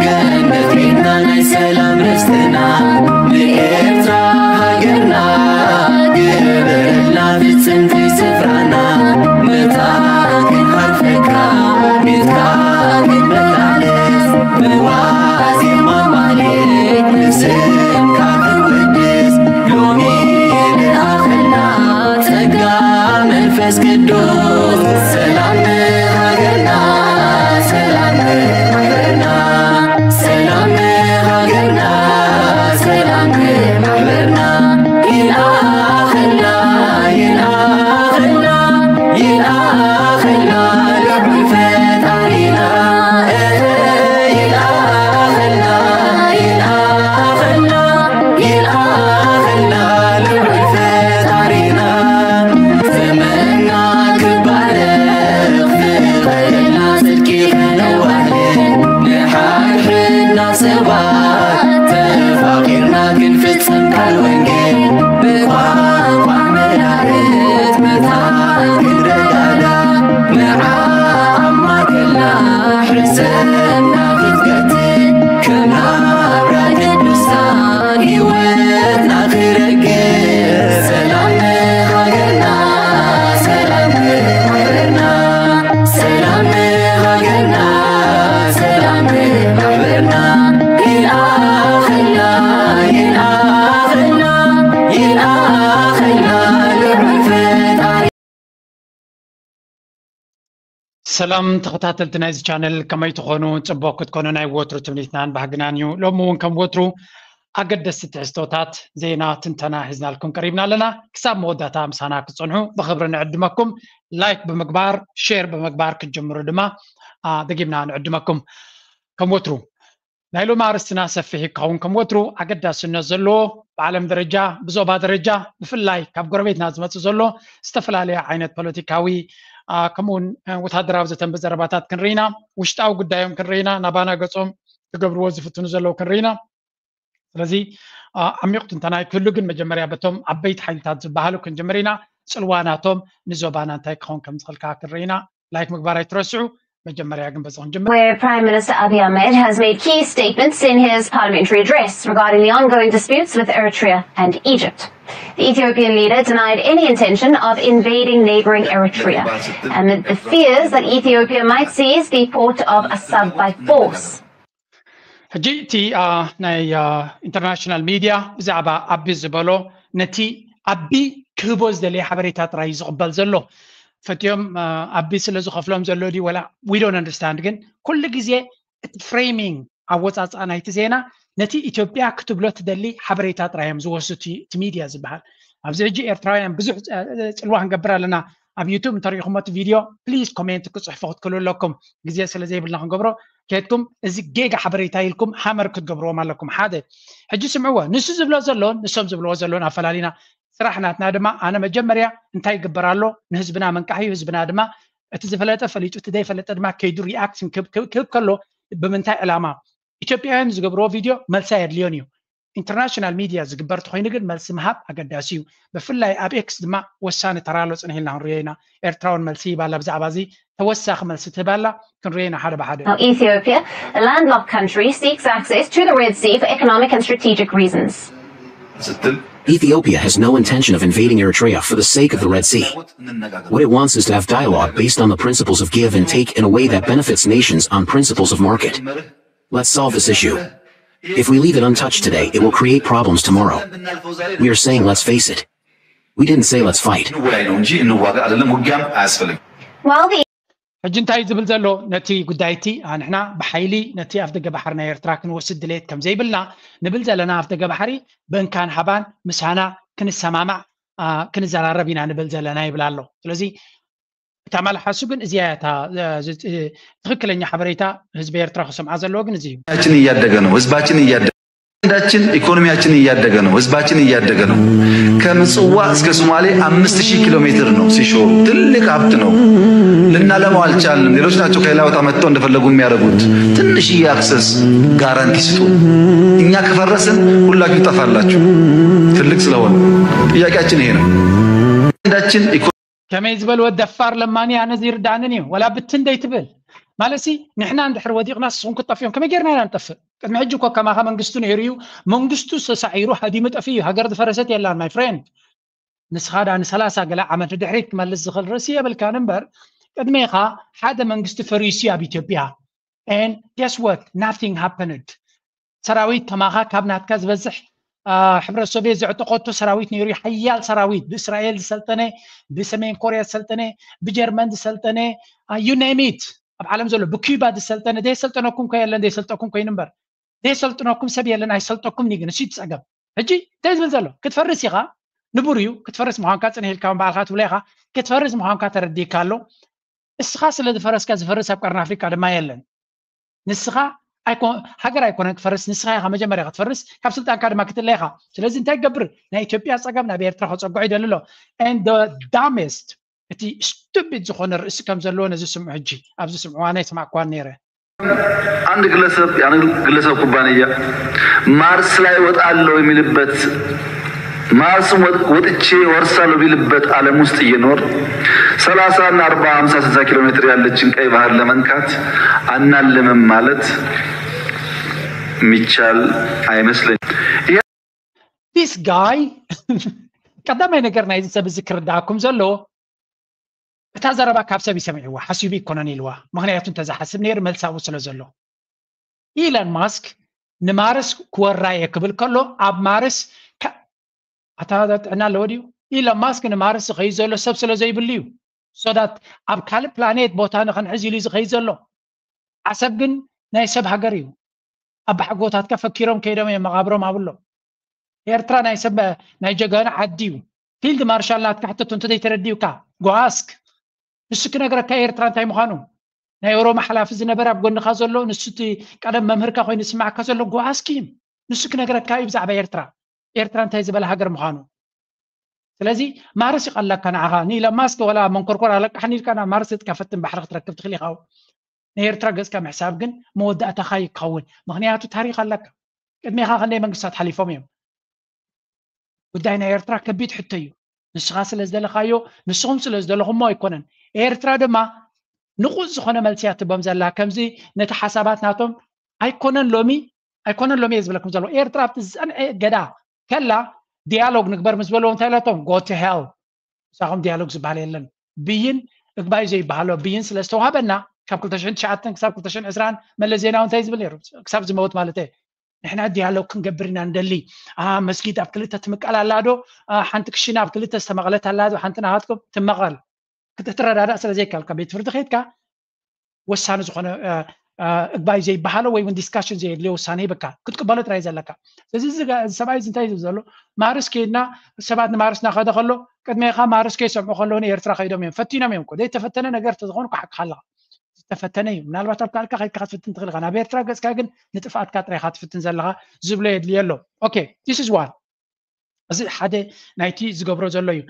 ገነት ቤትና ናይ ሰላም ርስትና ንኤርትራ ሃገርና ግበረልና ፍጽምቲ ስፍራና ምታ ክንሃርፈካ ቤትካ ክንመላለስ ብዋዜማ ማሌት ንስምካ ክንወድስ ሎሚ ልኣኸልና ጸጋ መንፈስ ቅዱስ ሰላም ሃገርና ሰላም ሃገርና ሰላም ሃገርና ሰላም ሃገርና ይልኣኸልና ይልኣኸልና ይልኣኸልና ልዑል ፈጣሪና ይልኣኸልና ይልኣኸልና ይልኣኸልና ልዑል ፈጣሪና ዘመንና ክባረኽ ፍቐደልና ጽድቂ ከነዋህልል ንሓድሕድና ሰባት ተፋቒርና ክንፍጽም ቃል ወንጌል ብቋንቋ መላእክት ምትሓት ክንረዳዳ ንዓ ኣማከልና ሕሰምና ክትገትእ ከም ኣብራ ቅዱሳን ህይወትና ክረግእ ሰላም ሃገርና ሰላም ሃገርና ሰላም ሃገርና ሰላም ሃገርና ይልኣኸልና ይልኣኸልና ይልኣኸልና ልዑል ፈጣሪ ሰላም ተኸታተልቲ ናይዚ ቻነል ከመይ ትኾኑ? ጽቡቕ ክትኮኑ ናይ ወትሩ ትምኒትናን ባህግናን እዩ። ሎሚ እውን ከም ወትሩ ኣገደስቲ ትሕዝቶታት ዜና ትንተና ሒዝናልኩም ቀሪብና ኣለና። ክሳብ መወዳእታ ምሳና ክትጸንሑ ብኽብሪ ንዕድመኩም። ላይክ ብምግባር ሼር ብምግባር ክትጅምሩ ድማ ደጊምና ንዕድመኩም። ከም ወትሩ ናይ ሎሚ ኣርእስትና ሰፊሕ ክኸውን ከም ወትሩ ኣገዳስነት ዘለዎ ብዓለም ደረጃ ብዞባ ደረጃ ብፍላይ ካብ ጎረቤትና ዝመፅእ ዘሎ ዝተፈላለየ ዓይነት ፖለቲካዊ ከምኡውን ወታደራዊ ዘተን ብዘረባታት ክንርኢና ውሽጣዊ ጉዳዮም ክንርኢና ናባና ገፆም ክገብርዎ ዝፍትኑ ዘለዉ ክንርኢና ስለዚ ዓሚቕ ትንተና ክህሉ ግን መጀመርያ በቶም ዓበይቲ ሓይልታት ዝበሃሉ ክንጅምር ኢና ፅልዋ ናቶም ንዞባና እንታይ ክኸውን ከም ዝኽእል ከዓ ክንርኢና ላይክ ምግባር ኣይትረስዑ መጀመርያ ግን በዚ ክንጅምር Where Prime Minister Abiy Ahmed has made key statements in his parliamentary address regarding the ongoing disputes with Eritrea and Egypt. The Ethiopian leader denied any intention of invading neighboring Eritrea amid the fears that Ethiopia might seize the port of Assab by force. ሕጂ እቲ ናይ ኢንተርናሽናል ሚድያ ብዛዕባ ኣቢ ዝበሎ ነቲ ኣቢ ክህቦ ዝደለየ ሓበሬታ ጥራይ እዩ ዝቕበል ዘሎ ፈትዮም ኣቢ ስለ ዝኸፍሎም ዘሎ ድዩ ወላ we don't understand ግን ኩሉ ግዜ እቲ framing ኣወፃፅኣ ናይቲ ዜና ነቲ ኢትዮጵያ ክትብሎ ትደሊ ሓበሬታ ጥራይ እዮም ዝወስዱ እቲ ሚድያ ዝበሃል ኣብዚ ሕጂ ኤርትራውያን ብዙሕ ፅልዋ ክንገብር ኣለና ኣብ ዩቱብ እንተሪኢኹሞ እቲ ቪድዮ please comment ክፅሕፉ ክትክእሉ ኣለኩም ግዜ ስለ ዘይብልና ክንገብሮ ከድኩም እዚ ጌጋ ሓበሬታ ኢልኩም ሃመር ክትገብርዎም ኣለኩም ሓደ ሕጂ ስምዕዎ ንሱ ዝብሎ ዘሎን ንሶም ዝብልዎ ዘሎን ኣፈላሊና ስራሕ ናትና ድማ ኣነ መጀመርያ እንታይ ይግበር ኣሎ ንህዝብና መንቃሕ እዩ ህዝብና ድማ እቲ ዝፈለጠ ፈሊጡ እቲ ዘይፈለጠ ድማ ከይዱ reaction ክህብ ከሎ ብምንታይ ዕላማ ኢትዮጵያውያን ዝገብርዎ ቪድዮ መልሲ ኣየድልዮን እዩ ኢንተርናሽናል ሚድያ ዝግበር ተኮይኑ ግን መልሲ ምሃብ ኣገዳሲ እዩ ብፍላይ ኣብ ኤክስ ድማ ወሳኒ ተራ ኣሎ ፅንሕ ኢልና ክንሪኦ ኢና ኤርትራውን መልሲ ይባላ ብዛዕባ እዚ ተወሳኺ መልሲ ትህባላ ክንሪኦ ኢና ሓደ ብሓደ Ethiopia, a landlocked country, seeks access to the Red Sea for economic and strategic reasons. Ethiopia has no intention of invading Eritrea for the sake of the Red Sea. What it wants is to have dialogue based on the principles of give and take in a way that benefits nations on principles of market. Let's solve this issue. If we leave it untouched today, it will create problems tomorrow. We are saying let's face it. We didn't say let's fight. While the ሕጂ እንታይ ዝብል ዘሎ ነቲ ጉዳይቲ ንሕና ብሓይሊ ነቲ ኣፍ ደገ ባሕሪ ናይ ኤርትራ ክንወስድ ድሌት ከም ዘይብልና ንብል ዘለና ኣፍ ደገ ባሕሪ ብእንካን ሃባን ምሳና ክንሰማማዕ ክንዘራረብ ኢና ንብል ዘለና ይብል ኣሎ ስለዚ እታ መልሓሱ ግን እዚያ እታ ትክክለኛ ሓበሬታ ህዝቢ ኤርትራ ክሰምዓ ዘለዎ ግን እዚ እዩ ችን እያደገ ነው ህዝባችን እያደገ አንዳችን ኢኮኖሚያችን እያደገ ነው፣ ህዝባችን እያደገ ነው። ከምጽዋ እስከ ሶማሌ አምስት ሺህ ኪሎ ሜትር ነው ሲሾሩ፣ ትልቅ ሀብት ነው። ልናለማው አልቻልንም። ሌሎች ናቸው ከሌላ ቦታ መጥተው እንደፈለጉ የሚያደርጉት። ትንሽዬ አክሰስ ጋራንቲ ስጡ። እኛ ከፈረስን ሁላችሁ ትጠፋላችሁ። ትልቅ ስለሆነ ጥያቄያችን ይሄ ነው። አንዳችን ከመይ ዝበልወ ደፋር ለማኒ ኣነ ዘይርዳእንን እዩ ወላ ብትን ደይትብል ማለት ሲ ንሕና እንድሕር ወዲቕና ንስኹም ክትጠፍኦም ከመይ ጌርና ኢና ንጠፍእ? ቅድሚ ሕጂ እኮ ከማኻ መንግስቱ ነይሩ እዩ። መንግስቱ ተሳዒሩ ሃዲሙ ጠፊኡ እዩ። ሃገር ዝፈረሰት የላን my friend። ንስኻ ዳ ንሰላሳ ገለ ዓመት ንድሕሪት ክመልስ ዝኽእል ርእሲ የብልካን እምበር ቅድሜኻ ሓደ መንግስቲ ፈሪሱ ኣብ ኢትዮጵያ። And guess what? Nothing happened። ሰራዊት ከማኻ ካብ ናትካ ዝበዝሕ ሕብረት ሶቪየት ዘዕጠቐቶ ሰራዊት ነይሩ። ሓያል ሰራዊት ብእስራኤል ዝሰልጠነ፣ ብሰሜን ኮርያ ዝሰልጠነ፣ ብጀርመን ዝሰልጠነ፣ you name it። ኣብ ዓለም ዘሎ ብኩባ ዝሰልጠነ። ዘይሰልጠነኩም ከ የለን፣ ዘይሰልጠኩም ኮይኑ እምበር ዘይሰልጥነኩም ሰብ የለን። ኣይሰልጠኩም ግን እሱ ይፀገም። ሕጂ እንታይ ዝብል ዘሎ ክትፈርስ ኢኻ። ንቡር እዩ ክትፈርስ ምዃንካ ፅንሕ ኢልካ ባዕልካ ትብሎ ኢኻ። ክትፈርስ ምዃንካ ተረዲእካ ኣሎ። እስኻ ስለ ዝፈረስካ ዝፈርስ ኣብ ቀርኒ ኣፍሪካ ድማ የለን። ንስኻ ሃገር ኣይኮነን ክፈርስ፣ ንስኻ ኢኻ መጀመርያ ክትፈርስ፣ ካብ ስልጣንካ ድማ ክትለ ኢኻ። ስለዚ እንታይ ክገብር? ናይ ኢትዮጵያ ፀገም ናብ ኤርትራ ከፀግዖ ይደሊ ኣሎ። And the dumbest፣ እቲ stupid ዝኾነ ርእሲ ከም ዘለዎ ነዚ ስምዑ። ሕጂ ኣብዚ ስምዑ፣ ኣነ ኣይሰማዕኩዋን ነይረ። አንድ ግለሰብ ያን ግለሰብ ኩባንያ ማርስ ላይ ወጣለሁ የሚልበት ማርስም ወጥቼ ወርሳለሁ ቢልበት ዓለም ውስጥ እየኖር ሰላሳ እና አርባ ሀምሳ ስልሳ ኪሎ ሜትር ያለችን ቀይ ባህር ለመንካት አናልምም ማለት የሚቻል አይመስለኝም። This guy ቀዳማይ ነገር ናይዚ ሰብ እዚ ክርዳእኩም ዘለዎ እታ ዘረባ ካብ ሰብ ይሰሚዕዋ ሓሲቡ ይኮነን ኢልዋ። ምክንያቱ እንተዝሓስብ ነይሩ መልሳዊ ስለ ዘሎ ኢለን ማስክ ንማርስ ክወራ እየ ክብል ከሎ ኣብ ማርስ ኣተሃዳድራ ጥዕና ኣለዎ ድዩ? ኢለን ማስክ ንማርስ ዝኸይድ ዘሎ ሰብ ስለ ዘይብሉ እዩ። ሶዳት ኣብ ካልእ ፕላኔት ቦታ ንክንሕዝ ኢሉ ዝኸይድ ዘሎ። ዓሰብ ግን ናይ ሰብ ሃገር እዩ። ኣባሓጎታትካ ፈኪሮም ከይዶም እዮም መቓብሮም ኣብሎ። ኤርትራ ናይ ሰብ ናይ ጀጋኑ ዓዲ እዩ። ፊልድ ማርሻል ናትካ ሕተቶ እንተዘይተረዲኡካ ጎኣስክ ንሱ ክነግረካ ኤርትራ እንታይ ምዃኑ። ናይ ኦሮሞ ሓላፊ ዝነበረ ኣብ ጎንኻ ዘሎ ንሱ እቲ ቀደም መምህርካ ኮይኑ ዝስማዕካ ዘሎ ጎኣስኪ ንሱ ክነግረካ እዩ ብዛዕባ ኤርትራ። ኤርትራ እንታይ ዝበለ ሃገር ምዃኑ። ስለዚ ማርስ ይቐለካ ንዓኻ ንኢለን ማስክ ወላ መንኮርኮር ኣለቃሕኒ ኢልካ ናብ ማርስ እጥካ ፈትን ባሕሪ ክትረክብ ትኽእል ኢኻ። ናይ ኤርትራ ገጽካ ምሕሳብ ግን መወዳእታኻ ይከውን። ምኽንያቱ ታሪኽ ኣለካ። ቅድሜኻ ክንደይ መንግስታት ሓሊፎም እዮም። ጉዳይ ናይ ኤርትራ ከቢድ ሕቶ እዩ። ንስኻ ስለ ዝደለኻዮ ንስኹም ስለ ዝደለኹሞ ኣይኮነን። ኤርትራ ድማ ንቑጽ ዝኾነ መልሲ እያ ትቦም ዘላ። ከምዚ ነቲ ሓሳባት ናቶም ኣይኮነን ሎሚ ኣይኮነን ሎሚ እየ ዝብለኩም ዘሎ። ኤርትራ ኣብቲ ዝጸንዐ ገዳ ከላ ዲያሎግ ንግበር ምስ በልዎ እንታይ ኢላቶም go to hell። ምሳኹም ዲያሎግ ዝበሃል የለን። ብይን እግባይ ዘይበሃሎ ብይን ስለ ዝተዋህበና ካብ ክልተ ሽሕን ትሽዓተን ክሳብ ክልተ ሽሕን ዕስራን መለስ ዜናዊ እንታይ ዝብል ነይሩ ክሳብ ዝመውት ማለት እየ። ንሕና ዲያሎግ ክንገብር ኢና ንደሊ። መስጊድ ኣብ ክልተ ትምቀል ኣላ ዶ? ሓንቲ ክሽነ ኣብ ክልተ ዝተመቐለት ኣላ ዶ? ሓንቲ ናሃትኩም ትመቐል ክትረዳዳእ ስለ ዘይከልካ ቤት ፍርዲ ከይድካ ወሳኒ ዝኾነ እግባይ ዘይበሃሎ ወይ እውን ዲስካሽን ዘየድልዮ ውሳነ ይበካ ክትቅበሎ ጥራይ ዘለካ። ስለዚ እዚ ሰብኣይ እዚ እንታይ ዝብል ዘሎ ማርስ ከይድና ሰባት ንማርስ ናኸደ ከሎ ቅድሜኻ ማርስ ከይሰምዑ ከለዉ ንኤርትራ ከይዶም እዮም ፈቲኖም እዮም ዘይተፈተነ ነገር ተዝኾኑ ክሓቅካ ኣለኻ። ዝተፈተነ እዩ ምናልባት ኣብ ካልካ ከይድካ ክትፍትን ትኽእል ኢኻ ናብ ኤርትራ ገፅካ ግን ንጥፍኣትካ ጥራይካ ትፍትን ዘለኻ ዝብሎ የድልዮ ኣሎ። Okay, this is one እዚ ሓደ ናይቲ ዝገብሮ ዘሎ እዩ።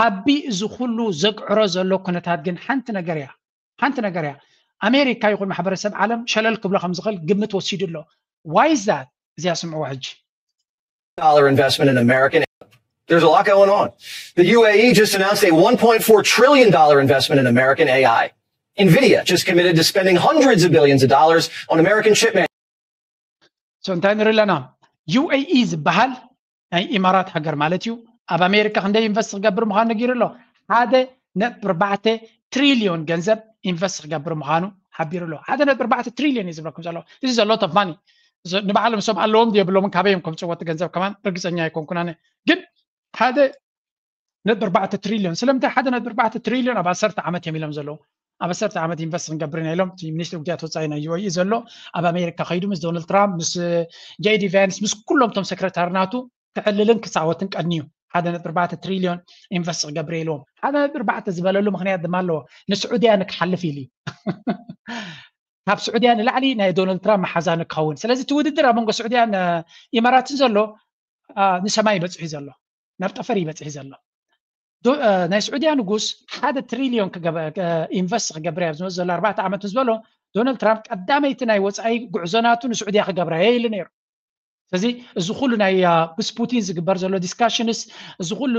ኣቢ እዚ ኩሉ ዘግዕሮ ዘሎ ኩነታት ግን ሓንቲ ነገር እያ ሓንቲ ነገር እያ። ኣሜሪካ ይኹን ማሕበረሰብ ዓለም ሸለል ክብሎ ከም ዝኽእል ግምት ወሲዱ ኣሎ። Why is that? እዚኣ ስምዕዋ ሕጂ። Dollar investment in American. There's a lot going on. The U A E just announced a one point four trillion dollar investment in American A I. Nvidia just committed to spending hundreds of billions of dollars on American chip manufacturing. So እንታይ ንርኢ ኣለና? U A E ዝበሃል ናይ ኢማራት ሃገር ማለት እዩ። ኣብ ኣሜሪካ ክንደይ ኢንቨስት ክገብር ምዃኑ ነጊሩ ኣሎ። ሓደ ነጥቢ ኣርባዕተ ትሪልዮን ገንዘብ ኢንቨስት ክገብር ምዃኑ ሓቢሩ ኣሎ። ሓደ ነጥቢ ኣርባዕተ ትሪልዮን እዩ ዝብለኩም ዘሎ። This is a lot of money። ንባዕሎም እሶም ኣለዎም ድየብሎምን ካበይ እዮም ከምፅዎ እቲ ገንዘብ ከማን ርግፀኛ ኣይኮንኩን ኣነ። ግን ሓደ ነጥቢ ኣርባዕተ ትሪልዮን ስለምንታይ ሓደ ነጥቢ ኣርባዕተ ትሪልዮን ኣብ ዓሰርተ ዓመት እዮም ኢሎም ዘለዉ። ኣብ ዓሰርተ ዓመት ኢንቨስት ክንገብር ኢና ኢሎም እቲ ሚኒስትሪ ጉዳያት ወፃኢ ናይ U A E ዘሎ ኣብ ኣሜሪካ ከይዱ ምስ ዶናልድ ትራምፕ ምስ ጄዲ ቫንስ ምስ ኩሎም እቶም ሰክረታሪ ናቱ ክዕልልን ክፃወትን ቀንዩ ሓደ ነጥቢ ኣርባዕተ ትሪልዮን ኢንቨስት ክገብር ኢልዎም ሓደ ነጥቢ ኣርባዕተ ዝበለሉ ምክንያት ድማ ኣለዎ። ንስዑድያ ንክሓልፍ ኢሉ ካብ ስዑድያ ንላዕሊ ናይ ዶናልድ ትራምፕ መሓዛ ንክኸውን። ስለዚ እቲ ውድድር ኣብ መንጎ ስዑድያን ኢማራትን ዘሎ ንሰማይ ይበፅሕ ዘሎ ናብ ጠፈር ይበፅሕ ዘሎ። ናይ ስዑድያ ንጉስ ሓደ ትሪልዮን ኢንቨስት ክገብር እያ ዝመፅ ዘሎ ኣርባዕተ ዓመት ምስ በሎ ዶናልድ ትራምፕ ቀዳመይቲ ናይ ወፃኢ ጉዕዞ ናቱ ንስዑድያ ክገብራ እየ ኢሉ ነይሩ። ስለዚ እዚ ኩሉ ናይ ምስ ፑቲን ዝግበር ዘሎ ዲስካሽንስ እዚ ኩሉ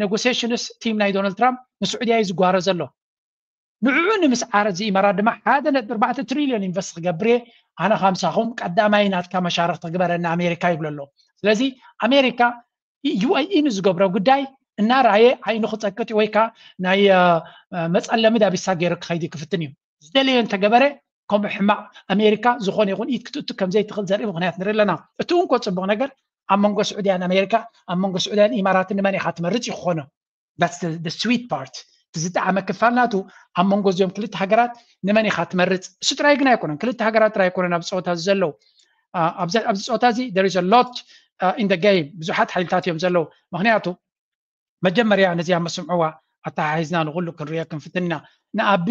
ኔጎሲሽንስ ቲም ናይ ዶናልድ ትራምፕ ንስዑድያ እዩ ዝጓረ ዘሎ። ንዕኡ ንምስዓር እዚ ኢማራት ድማ ሓደ ነጥቢ ኣርባዕተ ትሪልዮን ኢንቨስት ክገብር እየ፣ ኣነ ካምሳኹም ቀዳማይ ናትካ መሻርክቲ ክግበረና ኣሜሪካ ይብሎ ኣሎ። ስለዚ ኣሜሪካ ዩኤኢ ንዝገብሮ ጉዳይ እናረኣየ ዓይኑ ክፀቅጥ ወይ ከዓ ናይ መፀለሚ ዳቢሳ ገይሩ ክኸይድ ክፍትን እዩ። ዝደለዮ እንተገበረ ከምኡ ሕማቕ ኣሜሪካ ዝኾነ ይኹን ኢድ ክትእቱ ከምዘይትኽእል ዘርኢ ምክንያት ንርኢ ኣለና። እቲ እንኮ ፅቡቕ ነገር ኣብ መንጎ ስዑድያን ኣሜሪካ ኣብ መንጎ ስዑድያን ኢማራትን ንመን ኢኻ ትመርፅ እዩ ክኾኖ። ስዊት ፓርት እቲ ዝጠዓመ ክፋል ናቱ ኣብ መንጎ እዚኦም ክልተ ሃገራት ንመን ኢኻ ትመርፅ? እሱ ጥራይ ግን ኣይኮነን፣ ክልተ ሃገራት ጥራይ ኣይኮነን ኣብ ፀወታ እዚ ዘለዉ። ኣብዚ ፀወታ እዚ there is a lot in the game፣ ብዙሓት ሓይልታት እዮም ዘለዉ። ምክንያቱ መጀመርያ ነዚኣ መስምዕዋ ኣተሓሒዝና ንኩሉ ክንሪኦ ክንፍትን ኢና። ንኣቢ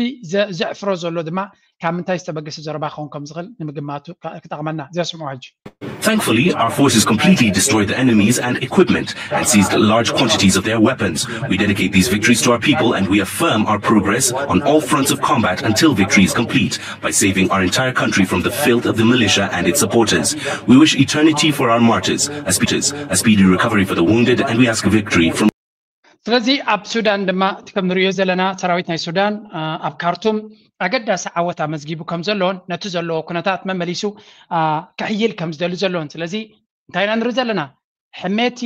ዘዕፍሮ ዘሎ ድማ ካብ ምንታይ ዝተበገሰ ዘረባ ክኸውን ከም ዝኽእል ንምግማቱ ክጠቕመና። ዘስምዑ ሕጂ። Thankfully, our forces completely destroyed the enemies and equipment and seized large quantities of their weapons. We dedicate these victories to our people and we affirm our progress on all fronts of combat until victory is complete by saving our entire country from the filth of the militia and its supporters. We wish eternity for our martyrs, a speedy, a speedy recovery for the wounded, and we ask victory from ስለዚ ኣብ ሱዳን ድማ እቲ ከም ንሪኦ ዘለና ሰራዊት ናይ ሱዳን ኣብ ካርቱም ኣገዳሲ ዓወት ኣመዝጊቡ ከም ዘሎን ነቲ ዘለዎ ኩነታት መመሊሱ ክሕይል ከም ዝደሊ ዘሎን። ስለዚ እንታይ ኢና ንርኢ ዘለና? ሕሜቲ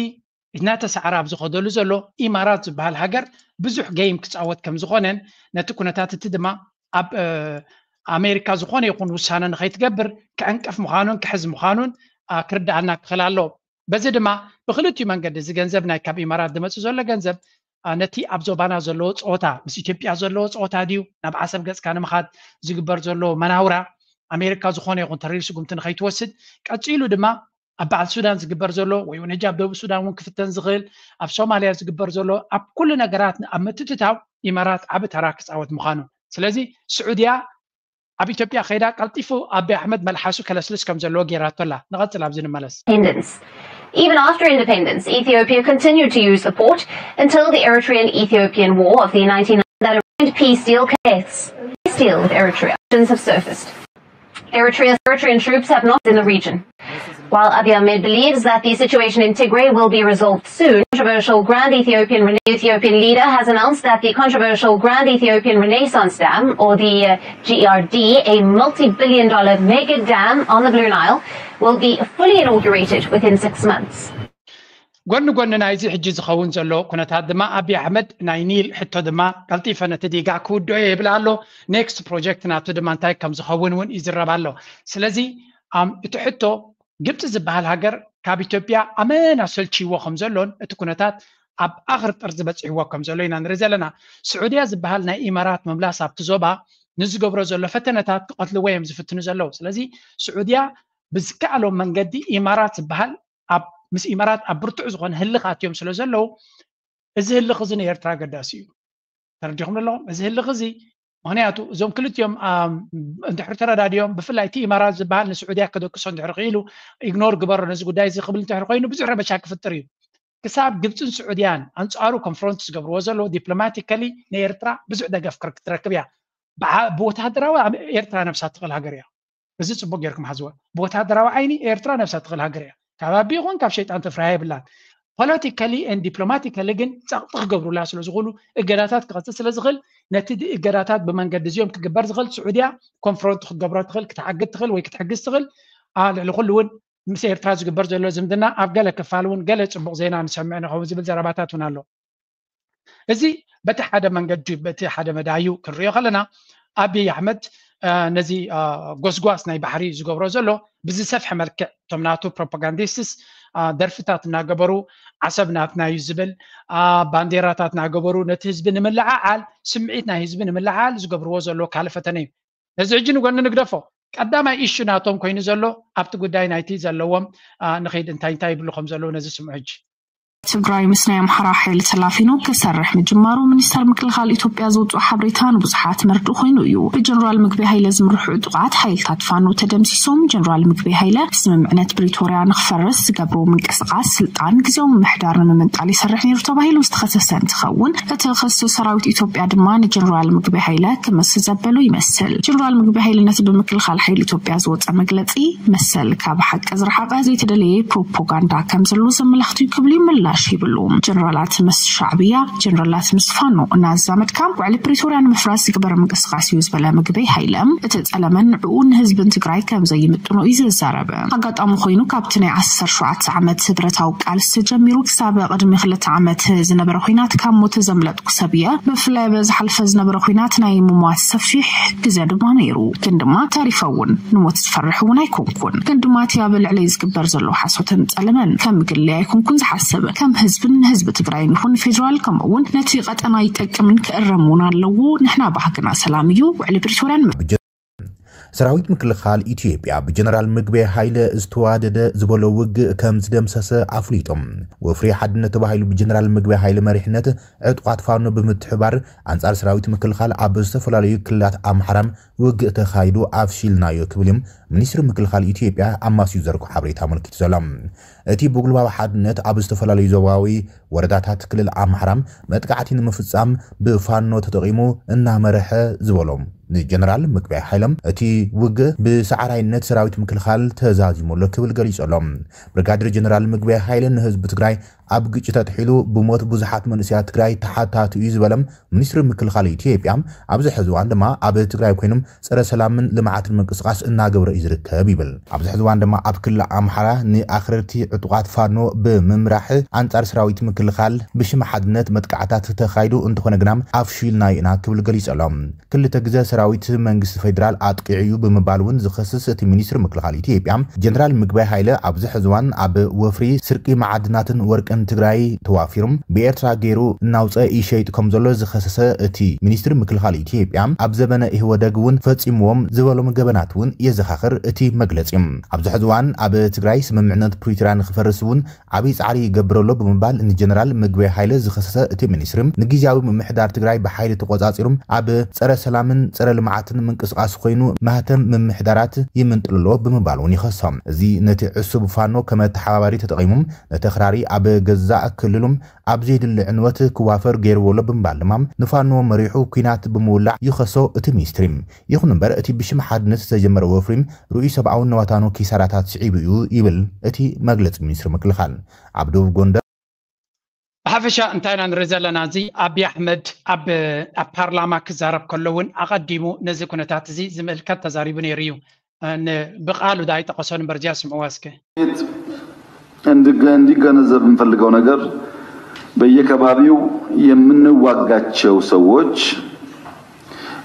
እናተሳዕረ ኣብ ዝኸደሉ ዘሎ ኢማራት ዝበሃል ሃገር ብዙሕ ገይም ክፃወት ከም ዝኾነን ነቲ ኩነታት እቲ ድማ ኣብ ኣሜሪካ ዝኾነ ይኹን ውሳነ ንኸይትገብር ክዕንቅፍ ምዃኑን ክሕዝ ምዃኑን ክርዳኣና ክኽእል ኣለዎ። በዚ ድማ ብክልቲኡ መንገዲ እዚ ገንዘብ ናይ ካብ ኢማራት ዝመፅእ ዘሎ ገንዘብ ነቲ ኣብ ዞባና ዘለዎ ፀወታ ምስ ኢትዮጵያ ዘለዎ ፀወታ ድዩ ናብ ዓሰብ ገፅካ ንምኻድ ዝግበር ዘሎ መናውራ ኣሜሪካ ዝኾነ ይኹን ተሪር ስጉምቲ ንኸይትወስድ ቀፂሉ ድማ ኣብ በዓል ሱዳን ዝግበር ዘሎ ወይ እውን ሕጂ ኣብ ደቡብ ሱዳን እውን ክፍተን ዝኽእል ኣብ ሶማልያ ዝግበር ዘሎ ኣብ ኩሉ ነገራት ኣብ ምትትታው ኢማራት ዓቢ ተራ ክፃወት ምዃኑ። ስለዚ ስዑድያ ኣብ ኢትዮጵያ ከይዳ ቀልጢፉ ኣቢ ኣሕመድ መልሓሱ ከለስልስ ከም ዘለዎ ገይራቶ ኣላ። ንቐፅል ኣብዚ ንመለስ። Even after independence, Ethiopia continued to use the port until the Eritrean-Ethiopian War of the nineteen ninety-nine that arranged peace deal case. Peace deal with Eritrea. Have surfaced. Eritrea's Eritrean troops have not in the region. While Abiy Ahmed believes that the situation in Tigray will be resolved soon, controversial Grand Ethiopian Rena- Ethiopian leader has announced that the controversial Grand Ethiopian Renaissance Dam, or the uh, G E R D, a multi-billion dollar mega dam on the Blue Nile, will be fully inaugurated within six months. ጎኒ ጎኒ ናይዚ ሕጂ ዝኸውን ዘሎ ኩነታት ድማ ኣቢ ኣሕመድ ናይ ኒል ሕቶ ድማ ቀልጢፈ ነቲ ዲጋ ክውድኦ ይብል ኣሎ። ኔክስት ፕሮጀክት ናቱ ድማ እንታይ ከም ዝኸውን እውን ይዝረብ ኣሎ። ስለዚ እቲ ሕቶ ግብፂ ዝበሃል ሃገር ካብ ኢትዮጵያ ኣመና ሰልችይዎ ከም ዘሎን እቲ ኩነታት ኣብ ኣኽር ጥርዚ በፂሕዎ ከም ዘሎ ኢና ንርኢ ዘለና። ስዑድያ ዝበሃል ናይ ኢማራት ምምላስ ኣብቲ ዞባ ንዝገብሮ ዘሎ ፈተነታት ክቐትልዎ እዮም ዝፍትኑ ዘለዉ። ስለዚ ስዑድያ ብዝከኣሎም መንገዲ ኢማራት ዝበሃል ኣብ ምስ ኢማራት ኣብ ብርቱዕ ዝኾነ ህልኽ ኣትዮም ስለ ዘለዉ እዚ ህልኽ እዚ ንኤርትራ ኣገዳሲ እዩ። ተረዲኹም ኣለኹም? እዚ ህልኽ እዚ ምክንያቱ እዞም ክልቲኦም እንድሕር ተረዳዲኦም ብፍላይ እቲ ኢማራት ዝበሃል ንስዑድያ ክደቅሶ እንድሕር ክኢሉ ኢግኖር ግበሮ ነዚ ጉዳይ እዚ ክብል እንድሕር ኮይኑ ብዙሕ ረበሻ ክፍጥር እዩ። ክሳብ ግብፅን ስዑድያን ኣንፃሩ ኮንፍሮንት ዝገብርዎ ዘለዉ ዲፕሎማቲካሊ ንኤርትራ ብዙሕ ደገፍ ክትረክብ እያ። ብወታደራዊ ኤርትራ ነብሳ ትኽእል ሃገር እያ። እዚ ፅቡቅ ጌርኩም ሓዝወ። ብወታደራዊ ዓይኒ ኤርትራ ነብሳ ትኽእል ሃገር እያ። ካብ ኣቢ ይኹን ካብ ሸይጣን ተፍርሃ የብላን። ፖለቲካሊ ን ዲፕሎማቲካሊ ግን ፀቕጢ ክገብሩላ ስለ ዝኽእሉ እገዳታት ክቐፅል ስለ ዝኽእል ነቲ እገዳታት ብመንገዲ እዚኦም ክግበር ዝኽእል ስዑድያ ኮንፍሮንት ክትገብሮ ትኽእል፣ ክትሓግዝ ትኽእል ወይ ክትሕግዝ ትኽእል። ልዕሊ ኩሉ እውን ምስ ኤርትራ ዝግበር ዘሎ ዝምድና ኣብ ገለ ክፋል እውን ገለ ፅቡቅ ዜና ንሰምዕ ንኸውን ዝብል ዘረባታት እውን ኣሎ። እዚ በቲ ሓደ መንገዲ በቲ ሓደ መዳዩ ክንሪኦ ከለና ኣብይ ኣሕመድ ነዚ ጎስጓስ ናይ ባሕሪ ዝገብሮ ዘሎ ብዝሰፍሐ መልክዕ እቶም ናቱ ፕሮፓጋንዲስትስ ደርፍታት እናገበሩ ዓሰብ ናትና እዩ ዝብል ባንዴራታት እናገበሩ ነቲ ህዝቢ ንምልዓዓል ስምዒት ናይ ህዝቢ ንምልዓዓል ዝገብርዎ ዘሎ ካልእ ፈተነ እዩ። ነዚ ሕጂ ንጎኒ ንግደፎ። ቀዳማይ ኢሹ ናቶም ኮይኑ ዘሎ ኣብቲ ጉዳይ ናይቲ ዘለዎም ንኸይድ እንታይ እንታይ ይብሉ ከም ዘለዉ ነዚ ስምዑ ሕጂ። ትግራይ ምስ ናይ ኣምሓራ ሓይሊ ተላፊኑ ክሰርሕ ምጅማሩ ሚኒስተር ምክልኻል ኢትዮጵያ ዘውፅኦ ሓበሬታ ንብዙሓት መርድእ ኮይኑ እዩ። ብጀነራል ምግበይ ሃይለ ዝምርሑ ዕጡቓት ሓይልታት ፋኖ ተደምሲሶም። ጀነራል ምግበይ ሃይለ ስምምዕነት ፕሪቶርያ ንክፈርስ ዝገብርዎ ምንቅስቓስ ስልጣን ግዜያዊ ምምሕዳር ንምምንጣል ይሰርሕ ነይሩ ተባሂሉ ዝተኸሰሰ እንትኸውን፣ እቲ ክሲ ሰራዊት ኢትዮጵያ ድማ ንጀነራል ምግበይ ሃይለ ክምስ ዘበሎ ይመስል። ጀነራል ምግበይ ሃይለ ነቲ ብምክልኻል ሓይሊ ኢትዮጵያ ዝወፀ መግለፂ መሰል ካብ ሓቂ ዝረሓቐ ዘይተደለየ ፕሮፓጋንዳ ከም ዘሎ ዘመላኽት እዩ ክብል ይምላል። ኣሽ ይብሉ። ጀነራላት ምስ ሻዕብያ፣ ጀነራላት ምስ ፋኖ እናዛመድካ ውዕሊ ፕሪቶርያ ንምፍራስ ዝግበር ምንቅስቃስ እዩ ዝበለ ምግበይ ሃይለ፣ እቲ ጸለመን ንዕኡ ንህዝብን ትግራይ ከም ዘይምጥኖ እዩ ዝዛረብ። ኣጋጣሚ ኮይኑ ካብቲ ናይ ዓሰርተ ሸውዓተ ዓመት ብረታዊ ቃልሲ ጀሚሩ ክሳብ ቅድሚ ክልተ ዓመት ዝነበረ ኩናት ካብ ሞት ዘምለጥኩ ሰብ እየ። ብፍላይ ኣብ ዝሓለፈ ዝነበረ ኩናት ናይ ምሟት ሰፊሕ ግዜ ድማ ነይሩ። ግን ድማ ተሪፈ እውን ንሞት ዝፈርሕ እውን ኣይኮንኩን። ግን ድማ እቲ ኣብ ልዕለይ ዝግበር ዘሎ ሓሶትን ጸለመን ከም ግለይ ኣይኮንኩን ዝሓስብ። ከም ህዝብን ንህዝቢ ትግራይን ይኹን ፌደራል ከምኡ እውን ነቲ ቀጠና ይጠቅምን ክእረም እውን ኣለዎ። ንሕና ባህግና ሰላም እዩ። ውዕሊ ፕሪቶርያን ሰራዊት ምክልኻል ኢትዮጵያ ብጀነራል ምግበይ ሃይለ ዝተዋደደ ዝበሎ ውግእ ከም ዝደምሰሰ ኣፍሊጦም። ወፍሪ ሓድነት ተባሂሉ ብጀነራል ምግበይ ሃይለ መሪሕነት ዕጡቓት ፋኖ ብምትሕባር ኣንጻር ሰራዊት ምክልኻል ኣብ ዝተፈላለዩ ክልላት ኣምሓራም ውግእ ተኻይዱ ኣፍሺልናዮ ክብል እዮም ሚኒስትሪ ምክልኻል ኢትዮጵያ ኣብ ማስዩ ዘርግሖ ሓበሬታ ኣመልኪቱ ዘሎ። እቲ ብጉልባብ ሓድነት ኣብ ዝተፈላለዩ ዞባዊ ወረዳታት ክልል ኣምሓራም መጥቃዕቲ ንምፍጻም ብፋኖ ተጠቒሙ እናመርሐ ዝበሎም ንጀነራል ምግበይ ሃይለም እቲ ውግእ ብሰዓራይነት ሰራዊት ምክልኻል ተዛዚሙ ኣሎ ክብል ገሊጹ ኣሎ። ብርጋዴር ጀነራል ምግበይ ሃይለ ንህዝቢ ትግራይ ኣብ ግጭት ኣጥሒሉ ብሞት ብዙሓት መንእሰያት ትግራይ ተሓታቲ እዩ ዝበለም ሚኒስትሪ ምክልኻል ኢትዮጵያ ኣብዚ ሕዚ እዋን ድማ ኣብ ትግራይ ኮይኖም ጸረ ሰላምን ልምዓትን ምንቅስቃስ እናገበረ እዩ ዝርከብ ይብል። ኣብዚ ሕዚ እዋን ድማ ኣብ ክልል ኣምሓራ ንኣኽረርቲ ዕጡቓት ፋኖ ብምምራሕ ኣንጻር ሰራዊት ምክልኻል ብሽም ሓድነት መጥቃዕታት ተኻይዱ እንተኾነ ግና ኣፍሺልና ኢና ክብል ገሊጹ ኣሎ። ክልተ ግዜ ሰራዊት መንግስቲ ፌደራል ኣጥቂዑ እዩ ብምባል እውን ዝኸስስ እቲ ሚኒስትሪ ምክልኻል ኢትዮጵያ ጀነራል ምግባይ ሃይለ ኣብዚ ሕዚ እዋን ኣብ ወፍሪ ስርቂ መዓድናትን ወርቅን ትግራይ ተዋፊሩ ብኤርትራ ገይሩ እናውፀ ይሸይጥ ከም ዘሎ ዝኸሰሰ እቲ ሚኒስትሪ ምክልኻል ኢትዮጵያ ኣብ ዘበነ ኢህወደግ እውን ፈፂምዎም ዝበሎም ገበናት እውን የዘኻኽር እቲ መግለፂ። ኣብዚ ሕዚ እዋን ኣብ ትግራይ ስምምዕነት ፕሪቶርያ ንክፈርስ እውን ዓብዪ ፃዕሪ ይገብር ኣሎ ብምባል ንጀነራል ምግበይ ሃይለ ዝኸሰሰ እቲ ሚኒስትሪ ንግዝያዊ ምምሕዳር ትግራይ ብሓይሊ ተቆፃፂሩ ኣብ ፀረ ሰላምን ፀረ ልምዓትን ምንቅስቃስ ኮይኑ ማህተም ምምሕዳራት ይምንጥል ኣሎ ብምባል እውን ይኸሶም። እዚ ነቲ ዕሱብ ፋኖ ከም ተሓባባሪ ተጠቒሙ ነቲ ኣኽራሪ ኣብ ገዛእ ክልሉ ኣብ ዘይድሊ ዕንወት ክዋፈር ገይርዎ ኣሎ ብምባል ድማ ንፋኖ መሪሑ ኲናት ብምውላዕ ይኸሶ እቲ ሚኒስትሪ። ይኹን እምበር እቲ ብሽም ሓድነት ዝተጀመረ ወፍሪ ርኡይ ሰብኣውን ንዋታኑ ኪሳራታት ስዒቡ እዩ ይብል እቲ መግለፂ ሚኒስትሪ ምክልኻል። ኣብ ደቡብ ጎንደር ብሓፈሻ እንታይ ኢና ንርኢ ዘለና? እዚ ኣብይ ኣሕመድ ኣብ ኣብ ፓርላማ ክዛረብ ከሎ እውን ኣቐዲሙ ነዚ ኩነታት እዚ ዝምልከት ተዛሪቡ ነይሩ እዩ። ን- ብቃሉ ዳ ኣይጠቐሶን እምበር እዚኣ ስምዕዋ እስከ። እንድገ- እንዲገነዘብ የምፈልገው ነገር በየከባቢው የምንዋጋቸው ሰዎች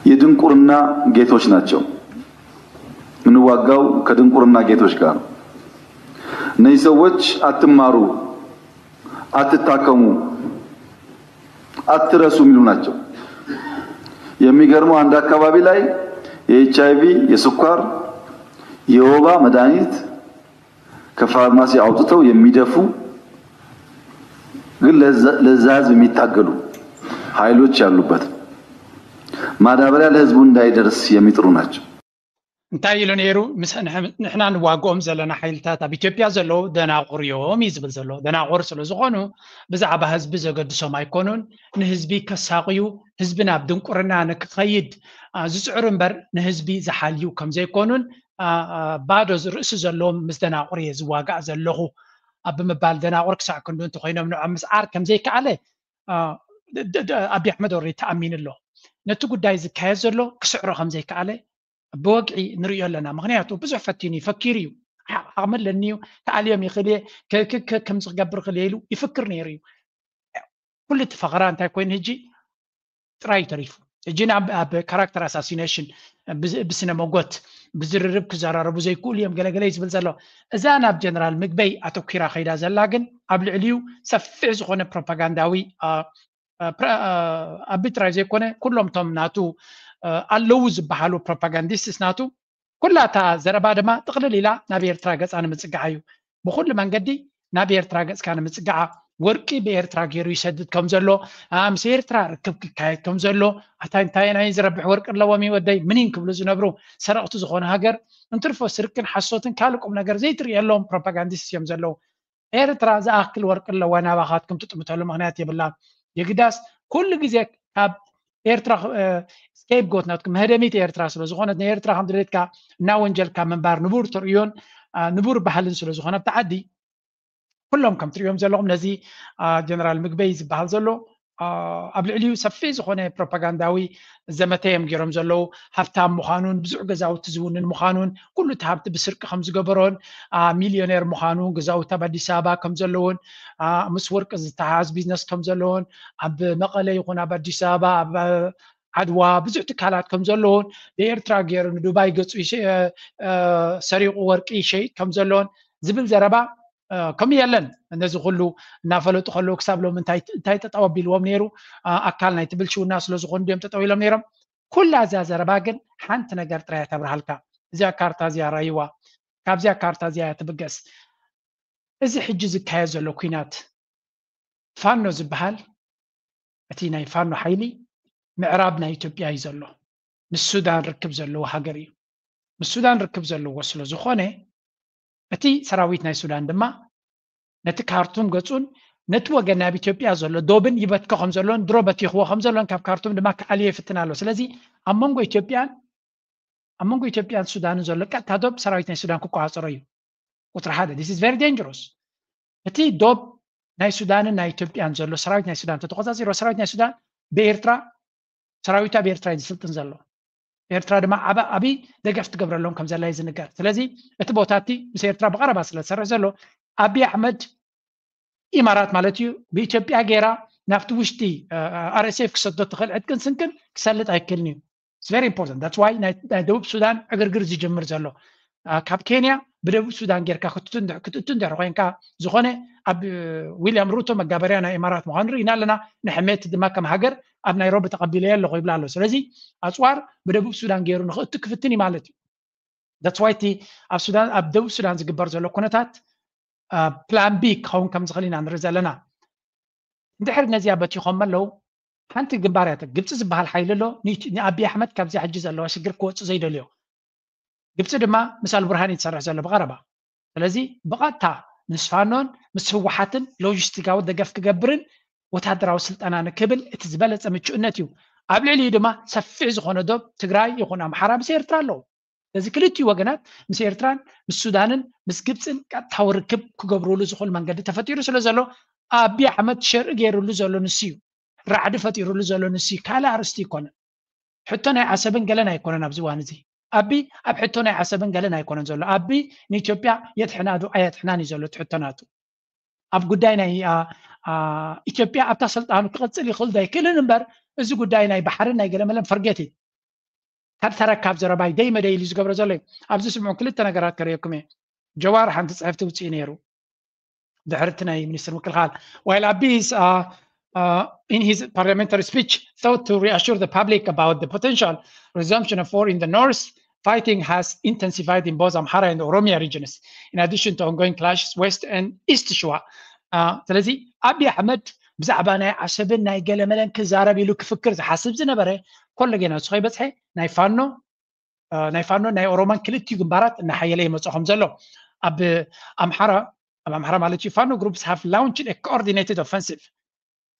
የድንቁርና ጌቶች ናቸው። የምንዋጋው ከድንቁርና ጌቶች ጋር ነው። እነዚህ ሰዎች አትማሩ፣ አትታከሙ፣ አትረሱ የሚሉ ናቸው። የሚገርመው አንድ አካባቢ ላይ የ ኤች አይ ቪ፣ የስኳር፣ የወባ መድኃኒት ከፋርማሲ አውጥተው የሚደፉ ግን ለዛ- ለዛ ህዝብ የሚታገሉ ኃይሎች ያሉበት ማዳበሪያ ለህዝቡ እንዳይደርስ የሚጥሩ ናቸው። እንታይ ኢሉ ነይሩ? ምስ ንሕ- ንሕና ንዋግኦም ዘለና ሓይልታት ኣብ ኢትዮጵያ ዘለዉ ደናቑር እዮም እዩ ዝብል ዘሎ። ደናቑር ስለ ዝኾኑ ብዛዕባ ህዝቢ ዘገድሶም ኣይኮኑን። ንህዝቢ ከሳቕዩ፣ ህዝቢ ናብ ድንቁርና ንክኸይድ አ፣ ዝፅዕሩ እምበር ንህዝቢ ዝሓልዩ ከም ዘይኮኑን አ፣ አ፣ ባዶ ርእሲ ዘለዎም ምስ ደናቑር እየ ዝዋጋእ ዘለኹ ኣብ ብምባል ደናቑር ክሳዕ ክንዱ እንተኮይኖም ንዖም ምስዓር ከም ዘይከኣለ አ፣ ድ- ድ- ድ- ኣብይ ኣሕመድ ወረዲ ተኣሚኑ ኣሎ። ነቲ ጉዳይ ዝካየድ ዘሎ ክስዕሮ ከም ዘይከኣለ ብወግዒ ንርእዮ ኣለና። ምክንያቱ ብዙሕ ፈቲኑ እዩ፣ ፈኪሩ እዩ። ዓ- ዓቕሚ ኣለኒ እዩ፣ ክኣልዮም ይኽእል እየ፣ ከ- ከ- ከ- ከምዚ ክገብር ይኽእል እየ ኢሉ ይፍክር ነይሩ እዩ። ኩሉ እቲ ፈኸራ እንታይ ኮይኑ ሕጂ ጥራይ እዩ ተሪፉ። ሕጂ ናብ ኣብ ካራክተር ኣሳሲኔሽን ብስነ መጎት ብዝርርብ ክዘራረቡ ዘይክእሉ እዮም ገለገለ እዩ ዝብል ዘሎ። እዛ ናብ ጀነራል ምግበይ ኣተኲራ ከይዳ ዘላ ግን ኣብ ልዕሊኡ ሰፊሕ ዝኾነ ፕሮፓጋንዳዊ ኣ፣ ፕረ- ኣ፣ ኣቢ ጥራይ ዘይኮነ ኩሎም እቶም ናቱ ኣ፣ ኣለዉ ዝበሃሉ ፕሮፓጋንዲስትስ ናቱ ኩላ እታ ዘረባ ድማ ጥቕልል ኢላ ናብ ኤርትራ ገጻ ንምጽጋዓ እዩ። ብኹሉ መንገዲ ናብ ኤርትራ ገጽካ ንምጽጋዓ ወርቂ ብኤርትራ ገይሩ ይሰድድ ከም ዘሎ ኣ፣ ምስ ኤርትራ ርክብ ክካየድ ከም ዘሎ ኣታ እንታይ ናይ ዝረብሕ ወርቂ ኣለዎም እዩ ወደይ ምኒን ክብሉ ዝነብሩ ሰረቕቲ ዝኾነ ሃገር እንትርፎ ስርቅን ሓሶትን ካልእ ቁም ነገር ዘይትርእየሎም ፕሮፓጋንዲስት እዮም ዘለዉ። ኤርትራ ዝኣክል ወርቂ ኣለዋ ናባኻትኩም ትጥምተሉ ምኽንያት የብላን። የግዳስ ኩሉ ግዜ ካብ ኤርትራ ስኬፕጎት ናትኩም መህደሚት ኤርትራ ስለ ዝኾነት ንኤርትራ ከም ድሌትካ እናወንጀልካ ምንባር ንቡር ተርእዮን ኣ፣ ንቡር ባህልን ስለ ዝኾነ ኣብቲ ዓዲ ኩሎም ከም ትሪኦም ዘለኹም ነዚ ጀነራል ምግበይ ዝበሃል ዘሎ ኣብ ልዕሊኡ ሰፊሕ ዝኾነ ፕሮፓጋንዳዊ ዘመተ እዮም ገይሮም ዘለዉ። ሃብታም ምዃኑን ብዙሕ ገዛውቲ ዝውንን ምዃኑን ኩሉ እቲ ሃብቲ ብስርቂ ከም ዝገበሮን ሚልዮኔር ምዃኑ ገዛውቲ ኣብ ኣዲስ ኣበባ ከም ዘለዎን ምስ ወርቂ ዝተሓዝ ቢዝነስ ከም ዘለዎን ኣብ መቐለ ይኹን ኣብ ኣዲስ ኣበባ ኣብ ዓድዋ ብዙሕ ትካላት ከም ዘለዎን ብኤርትራ ገይሩ ንዱባይ ገጹ ሰሪቑ ወርቂ ይሸይጥ ከም ዘለዎን ዝብል ዘረባ ከምኡ የለን። እነዚ ኩሉ እናፈለጡ ከለዉ ክሳብ ሎሚ እንታይ እንታይ ጠጠው ኣቢልዎም ነይሩ? ኣካል ናይቲ ብልሽውና ስለ ዝኾኑ ድዮም ጠጠው ኢሎም ነይሮም? ኩላ እዛ ዘረባ ግን ሓንቲ ነገር ጥራይ እያ ተብርሃልካ። እዚኣ ካርታ እዚኣ ራይዋ፣ ካብዚኣ ካርታ እዚኣ እያ ትብገስ። እዚ ሕጂ ዝካየድ ዘሎ ኲናት ፋኖ ዝበሃል እቲ ናይ ፋኖ ሓይሊ ምዕራብ ናይ ኢትዮጵያ እዩ ዘሎ። ምስ ሱዳን ርክብ ዘለዎ ሃገር እዩ። ምስ ሱዳን ርክብ ዘለዎ ስለ ዝኾነ እቲ ሰራዊት ናይ ሱዳን ድማ ነቲ ካርቱም ገጹን ነቲ ወገን ናብ ኢትዮጵያ ዘሎ ዶብን ይበትኮ ከም ዘሎን ድሮ በቲኽዎ ከም ዘሎን ካብ ካርቱም ድማ ክኣልዮ ይፍትን ኣሎ። ስለዚ ኣብ መንጎ ኢትዮጵያን ኣብ መንጎ ኢትዮጵያን ሱዳንን ዘሎ ቀጥታ ዶብ ሰራዊት ናይ ሱዳን ክቆጻጸሮ እዩ። ቁጽሪ ሓደ this is very dangerous። እቲ ዶብ ናይ ሱዳንን ናይ ኢትዮጵያን ዘሎ ሰራዊት ናይ ሱዳን ተተቆጻጺሮ ሰራዊት ናይ ሱዳን ብኤርትራ ሰራዊት ኣብ ኤርትራ እዩ ዝስልጥን ዘሎ። ኤርትራ ድማ ዓቢ ደገፍ ትገብረሎም ከም ዘላ እዩ ዝንገር። ስለዚ እቲ ቦታ እቲ ምስ ኤርትራ ብቐረባ ስለ ዝሰርሕ ዘሎ ኣቢ ኣሕመድ ኢማራት ማለት እዩ ብኢትዮጵያ ገይራ ናብቲ ውሽጢ ኣርኤስኤፍ ክሰዶ ትኽእል ዕጥቅን ስንቅን ክሰልጥ ኣይክእልን እዩ። It's very important that's why ናይ ደቡብ ሱዳን ዕግርግር ዝጅምር ዘሎ ካብ ኬንያ ብደቡብ ሱዳን ጌርካ ክትእቱ እንድሕር ኮይንካ ዝኾነ ኣብ ዊልያም ሩቶ መጋበርያ ናይ ኢማራት ምዃኑ ርኢና ኣለና። ንሕሜት ድማ ከም ሃገር ኣብ ናይሮቢ ተቐቢለዮ ኣለኹ ይብላ ኣሎ። ስለዚ ኣፅዋር ብደቡብ ሱዳን ገይሩ ንኽእቱ ክፍትን እዩ ማለት እዩ። That's why እቲ ኣብ ሱዳን ኣብ ደቡብ ሱዳን ዝግበር ዘሎ ኩነታት ፕላን ቢ ክኸውን ከም ዝኽእል ኢና ንርኢ ዘለና። እንድሕር ነዚኣ በቲኾም ኣለዉ ሓንቲ ግንባር እያ ግብፂ ዝበሃል ሓይሊ ኣሎ። ንኣብይ ኣሕመድ ካብዚኣ ሕጂ ዘለዋ ሽግር ክወፁ ዘይደልዮ ግብፂ ድማ ምስ ኣልቡርሃን እዩ ዝሰርሕ ዘሎ ብቐረባ። ስለዚ ብቐጥታ ምስ ፋኖን ምስ ህወሓትን ሎጂስቲካዊ ደገፍ ክገብርን ወታደራዊ ስልጠና ንክብል እቲ ዝበለፀ ምቹእነት እዩ። ኣብ ልዕሊኡ ድማ ሰፊሕ ዝኾነ ዶብ ትግራይ ይኹን ኣምሓራ ምስ ኤርትራ ኣለዉ። ስለዚ ክልቲኡ ወገናት ምስ ኤርትራን ምስ ሱዳንን ምስ ግብፅን ቀጥታዊ ርክብ ክገብሩሉ ዝኽእሉ መንገዲ ተፈጢሩ ስለ ዘሎ ኣቢ ኣሕመድ ሸርኢ ገይሩሉ ዘሎ ንሱ እዩ። ራዕዲ ፈጢሩሉ ዘሎ ንሱ እዩ። ካልእ ኣርእስቲ ይኮነ። ሕቶ ናይ ዓሰብን ገለን ኣይኮነን ኣብዚ እዋን እዚ። ኣቢ ኣብ ሕቶ ናይ ዓሰብን ገለን ኣይኮነን ዘሎ። ኣቢ ንኢትዮጵያ የድሕና ዶ ኣየድሕናን እዩ ዘሎ እቲ ሕቶ ናቱ። ኣብ ጉዳይ ናይ ኢትዮጵያ ኣብታ ስልጣኑ ክቕፅል ይኽእል ዶ ኣይክእልን እምበር እዚ ጉዳይ ናይ ባሕርን ናይ ገለመለን ፈርጌት እዩ። ካብ ተረካብ ዘረባይ ደይ መደይ ኢሉ ዝገብሮ ዘሎ እዩ። ኣብዚ ስምዑ ክልተ ነገራት ከርእየኩም እየ። ጀዋር ሓንቲ ፅሕፍቲ ውፅኢ ነይሩ ድሕርቲ ናይ ሚኒስትር ምክልኻል while Abiy is uh, uh, in his parliamentary speech thought to reassure the public about the potential resumption of war in the north fighting has intensified in both Amhara and Oromia regions in addition to ongoing clashes west and east Shwa ስለዚ ኣቢ ኣሕመድ ብዛዕባ ናይ ዓሰብን ናይ ገለመለን ክዛረብ ኢሉ ክፍክር ዝሓስብ ዝነበረ ኮሎ ጌና ንሱ ከይበፅሐ ናይ ፋኖ ናይ ፋኖ ናይ ኦሮማን ክልቲኡ ግንባራት እናሓየለ ይመፅእ ከም ዘሎ ኣብ ኣምሓራ ኣብ ኣምሓራ ማለት እዩ ፋኖ groups have launched coordinated offensive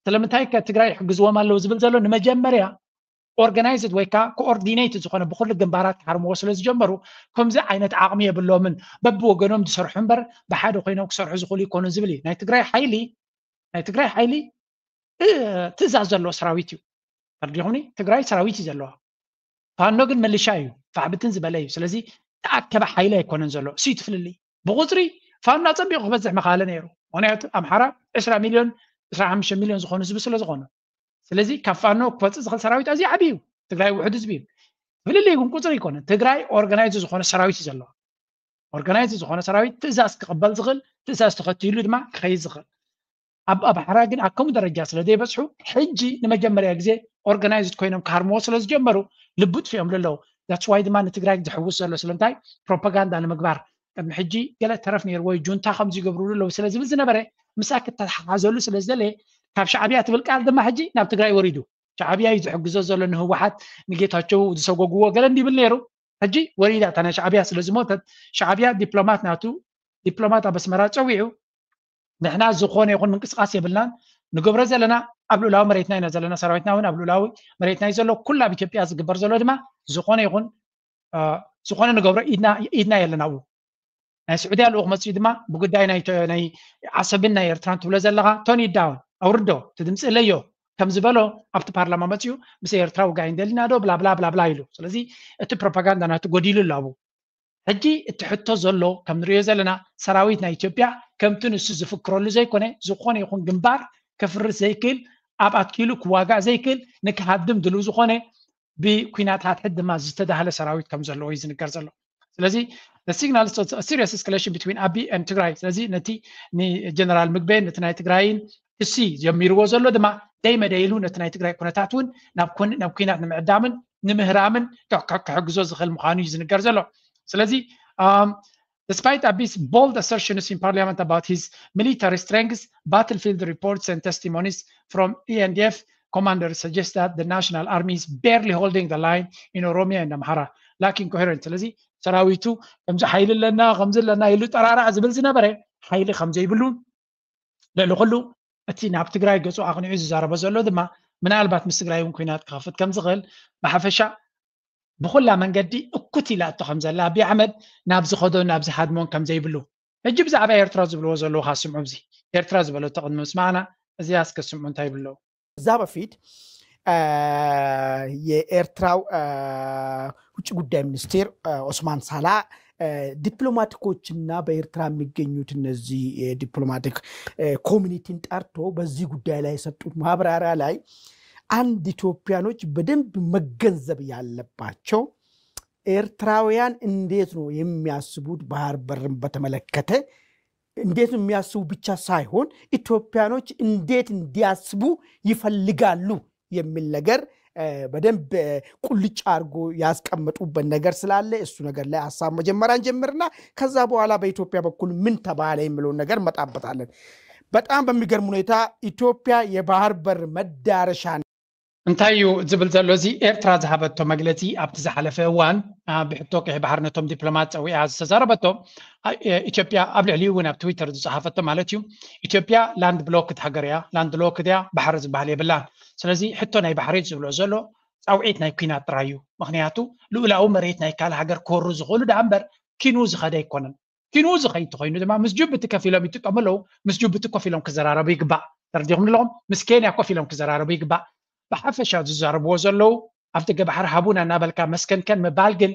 ስለምንታይ ከ ትግራይ ይሕግዝዎም ኣለዉ ዝብል ዘሎ ንመጀመርያ organized ወይ ከዓ coordinated ዝኾነ ብኩሉ ግንባራት ክሃርምዎ ስለ ዝጀመሩ ከምዚ ዓይነት ዓቕሚ የብሎምን በብወገኖም ዝሰርሑ እምበር ብሓደ ኮይኖም ክሰርሑ ዝኽእሉ ይኮኑ ዝብል እዩ ናይ ትግራይ ሓይሊ ናይ ትግራይ ሓይሊ ትእዛዝ ዘለዎ ሰራዊት እዩ። ተርዲኹምኒ? ትግራይ ሰራዊት እዩ ዘለዋ። ፋኖ ግን ምልሻ እዩ፣ ፋዕብትን ዝበለ እዩ። ስለዚ ተኣከበ ሓይሊ ኣይኮነን ዘሎ። እሱ እዩ እቲ ፍልልይ። ብቁፅሪ ፋኖ ኣፀቢቑ ክበዝሕ ምኻለ ነይሩ። ምክንያቱ ኣምሓራ ዕስራ ሚልዮን ዕስራ ሓሙሽተ ሚልዮን ዝኾኑ ህዝቢ ስለ ዝኾኑ። ስለዚ ካብ ፋኖ ክወፅእ ዝኽእል ሰራዊት ኣዝዩ ዓብዪ እዩ። ትግራይ ውሑድ ህዝቢ እዩ። ፍልልይ ግን ቁፅሪ ኣይኮነን። ትግራይ ኦርጋናይዝ ዝኾነ ሰራዊት እዩ ዘለዋ። ኦርጋናይዝ ዝኾነ ሰራዊት ትእዛዝ ክቕበል ዝኽእል ትእዛዝ ተኸቲሉ ድማ ክኸይድ ዝኽእል ኣብ ኣምሓራ ግን ኣብ ከምኡ ደረጃ ስለ ዘይበፅሑ ሕጂ ንመጀመርያ ግዜ ኦርጋናይዝድ ኮይኖም ክሃርምዎ ስለ ዝጀመሩ ልቡ ጥፊኦምሉ ኣለዉ። That's why ድማ ንትግራይ ዘሕውስ ዘሎ ስለምንታይ ፕሮፓጋንዳ ንምግባር ቅድሚ ሕጂ ገለ ተረፍ ነይርዎ እዩ ጁንታ ከም ዝገብሩሉ ኣለዉ ስለ ዝብል ዝነበረ ምሳ ክተሓሓዘሉ ስለ ዝደለየ ካብ ሻዕብያ ትብል ቃል ድማ ሕጂ ናብ ትግራይ ወሪዱ። ሻዕብያ እዩ ዝሕግዞ ዘሎ ንህወሓት ንጌታቸው ዝሰጎግዎ ገለ እንዲብል ነይሩ። ሕጂ ወሪዳ እታ ናይ ሻዕብያ ስለ ዝሞተት ሻዕብያ ዲፕሎማት ናቱ ዲፕሎማት ኣብ ኣስመራ ፀዊዑ ንሕና ዝኾነ ይኹን ምንቅስቃስ የብልናን ንገብሮ ዘለና ኣብ ልኡላዊ መሬትና ኢና ዘለና ሰራዊትና እውን ኣብ ልኡላዊ መሬትና እዩ ዘሎ ኩሉ ኣብ ኢትዮጵያ ዝግበር ዘሎ ድማ ዝኾነ ይኹን ዝኾነ ንገብሮ ኢድና የለን ኣብኡ ናይ ስዑድያ ልኡኽ መፅኡ ድማ ብጉዳይ ናይ ዓሰብን ናይ ኤርትራን ትብሎ ዘለኻ፣ ቶኒ ዳውን ኣውርዶ፣ እቲ ድምፂ እለዮ ከም ዝበሎ ኣብቲ ፓርላማ መፅኡ፣ ምስ ኤርትራ ውጋይ እንደልና ዶ ብላብላ ብላብላ ኢሉ። ስለዚ እቲ ፕሮፓጋንዳ ናቱ ጎዲሉ ኣሎ ኣብኡ። ሕጂ እቲ ሕቶ ዘሎ ከም ንሪኦ ዘለና ሰራዊት ናይ ኢትዮጵያ ከምቲ ንሱ ዝፍክረሉ ዘይኮነ፣ ዝኾነ ይኹን ግንባር ከፍርስ ዘይክእል፣ ኣብ ኣትኪሉ ክዋጋእ ዘይክእል፣ ንክሃድም ድልው ዝኾነ ብኩናት ሓድሕድ ድማ ዝተዳህለ ሰራዊት ከም ዘለዎ እዩ ዝንገር ዘሎ። ስለዚ the signal is a serious escalation between ኣቢ and ትግራይ። ስለዚ ነቲ ንጀነራል ምግበን ነቲ ናይ ትግራይን ክሲ ጀሚርዎ ዘሎ ድማ ደይ መደይ ኢሉ ነቲ ናይ ትግራይ ኩነታት እውን ናብ ኩን- ናብ ኩናት ንምዕዳምን ንምህራምን ክሕ- ክሕግዞ ዝኽእል ምዃኑ እዩ ዝንገር ዘሎ። ስለዚ um, despite Abi's bold assertions in parliament about his military strengths, battlefield reports and testimonies from E N D F commanders suggest that the national army is barely holding the line in Oromia and Amhara, lacking coherence. ስለዚ ሰራዊቱ ከምዚ ሓይሊ ኣለና ከምዚ ኣለና ኢሉ ጠራራዕ ዝብል ዝነበረ ሓይሊ ከም ዘይብሉን ልዕሊ ኩሉ እቲ ናብ ትግራይ ገጹ ኣቕኒዑ ዝዛረቦ ዘሎ ድማ ምናልባት ምስ ትግራይ እውን ኩናት ክኸፍት ከም ዝኽእል ብሓፈሻ ብኹላ መንገዲ እኩት ኢላቶ ከም ዘላ ኣቢ ኣሕመድ ናብ ዝኸዶ ናብ ዝሃድሞን ከም ዘይብሉ ሕጂ ብዛዕባ ኤርትራ ዝብልዎ ዘለዉ ካስምዑ እዚ ኤርትራ ዝበለቶ ቅድሚ ምስማዕና እዚኣ እስከ ስምዑ እንታይ ይብለዉ። እዛ በፊት የኤርትራው ውጭ ጉዳይ ሚኒስቴር ኦስማን ሳላ ዲፕሎማቲኮችና በኤርትራ የሚገኙት እነዚህ የዲፕሎማቲክ ኮሚኒቲን ጠርቶ በዚህ ጉዳይ ላይ የሰጡት ማብራሪያ ላይ አንድ ኢትዮጵያኖች በደንብ መገንዘብ ያለባቸው ኤርትራውያን እንዴት ነው የሚያስቡት ባህር በርን በተመለከተ እንዴት ነው የሚያስቡ ብቻ ሳይሆን ኢትዮጵያኖች እንዴት እንዲያስቡ ይፈልጋሉ የሚል ነገር በደንብ ቁልጭ አድርጎ ያስቀመጡበት ነገር ስላለ እሱ ነገር ላይ ሀሳብ መጀመሪያ እንጀምርና ከዛ በኋላ በኢትዮጵያ በኩል ምን ተባለ የሚለውን ነገር እንመጣበታለን። በጣም በሚገርም ሁኔታ ኢትዮጵያ የባህር በር መዳረሻ እንታይ እዩ ዝብል ዘሎ እዚ ኤርትራ ዝሃበቶ መግለፂ ኣብቲ ዝሓለፈ እዋን ብሕቶ ቀይሕ ባሕሪ ነቶም ዲፕሎማት ፀዊዓ ዝተዛረበቶ ኢትዮጵያ ኣብ ልዕሊኡ እውን ኣብ ትዊተር ዝፀሓፈቶ ማለት እዩ። ኢትዮጵያ ላንድ ብሎክድ ሃገር እያ። ላንድ ሎክድ እያ፣ ባሕሪ ዝበሃል የብላን። ስለዚ ሕቶ ናይ ባሕሪ ዝብሎ ዘሎ ፃውዒት ናይ ኩናት ጥራይ እዩ። ምክንያቱ ልኡላዊ መሬት ናይ ካልእ ሃገር ክወሩ ዝኽእሉ ደኣ እምበር ኪኑ ዝኸደ ኣይኮነን። ኪኑ ዝኸይድ ተኮይኑ ድማ ምስ ጅቡቲ ከፊሎም ይጥቀሙ ኣለዉ። ምስ ጅቡቲ ኮፍ ኢሎም ክዘራረቡ ይግባእ። ተረዲኹም ኣለኹም? ምስ ኬንያ ኮፍ ኢሎም ክዘራረቡ ይግባእ። ብሓፈሻ ዝዛረብዎ ዘለዉ ኣብ ደገ ባሕሪ ሃቡና እናበልካ መስከንከን ምባል ግን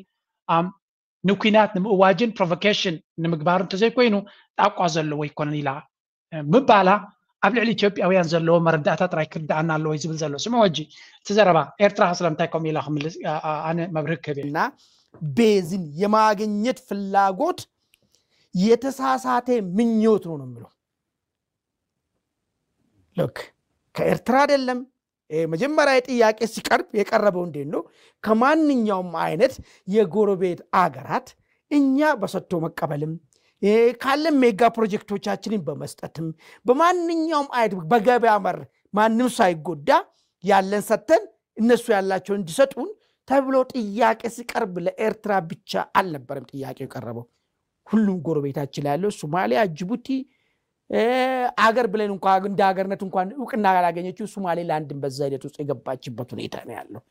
ንኩናት ንምእዋጅን ፕሮቮኬሽን ንምግባር እንተዘይኮይኑ ጣቋ ዘለዎ ኣይኮነን ኢላ ምባላ ኣብ ልዕሊ ኢትዮጵያውያን ዘለዎ መረዳእታ ጥራይ ክርዳኣና ኣለዎ ዝብል ዘሎ ስምዑ። ሕጂ እቲ ዘረባ ኤርትራ ስለምንታይ ከምኡ ኢላ ክምልስ ኣነ መብርሂ ክህብ እየ። እና ቤዝን የማግኘት ፍላጎት የተሳሳተ ምኞት ነው ነው የሚለው። ልክ ከኤርትራ አይደለም። መጀመሪያ የጥያቄ ሲቀርብ የቀረበው እንዴት ነው? ከማንኛውም አይነት የጎረቤት አገራት እኛ በሰጥቶ መቀበልም ካለን ሜጋ ፕሮጀክቶቻችንን በመስጠትም በማንኛውም አይነት በገበያ መር ማንም ሳይጎዳ ያለን ሰጥተን እነሱ ያላቸውን እንዲሰጡን ተብሎ ጥያቄ ሲቀርብ ለኤርትራ ብቻ አልነበረም ጥያቄው የቀረበው። ሁሉም ጎረቤታችን ላይ ያለው ሶማሊያ፣ ጅቡቲ አገር ብለን እንኳ እንደ ሀገርነት እንኳን እውቅና ያላገኘችው ሶማሌላንድን በዛ ሂደት ውስጥ የገባችበት ሁኔታ ነው ያለው።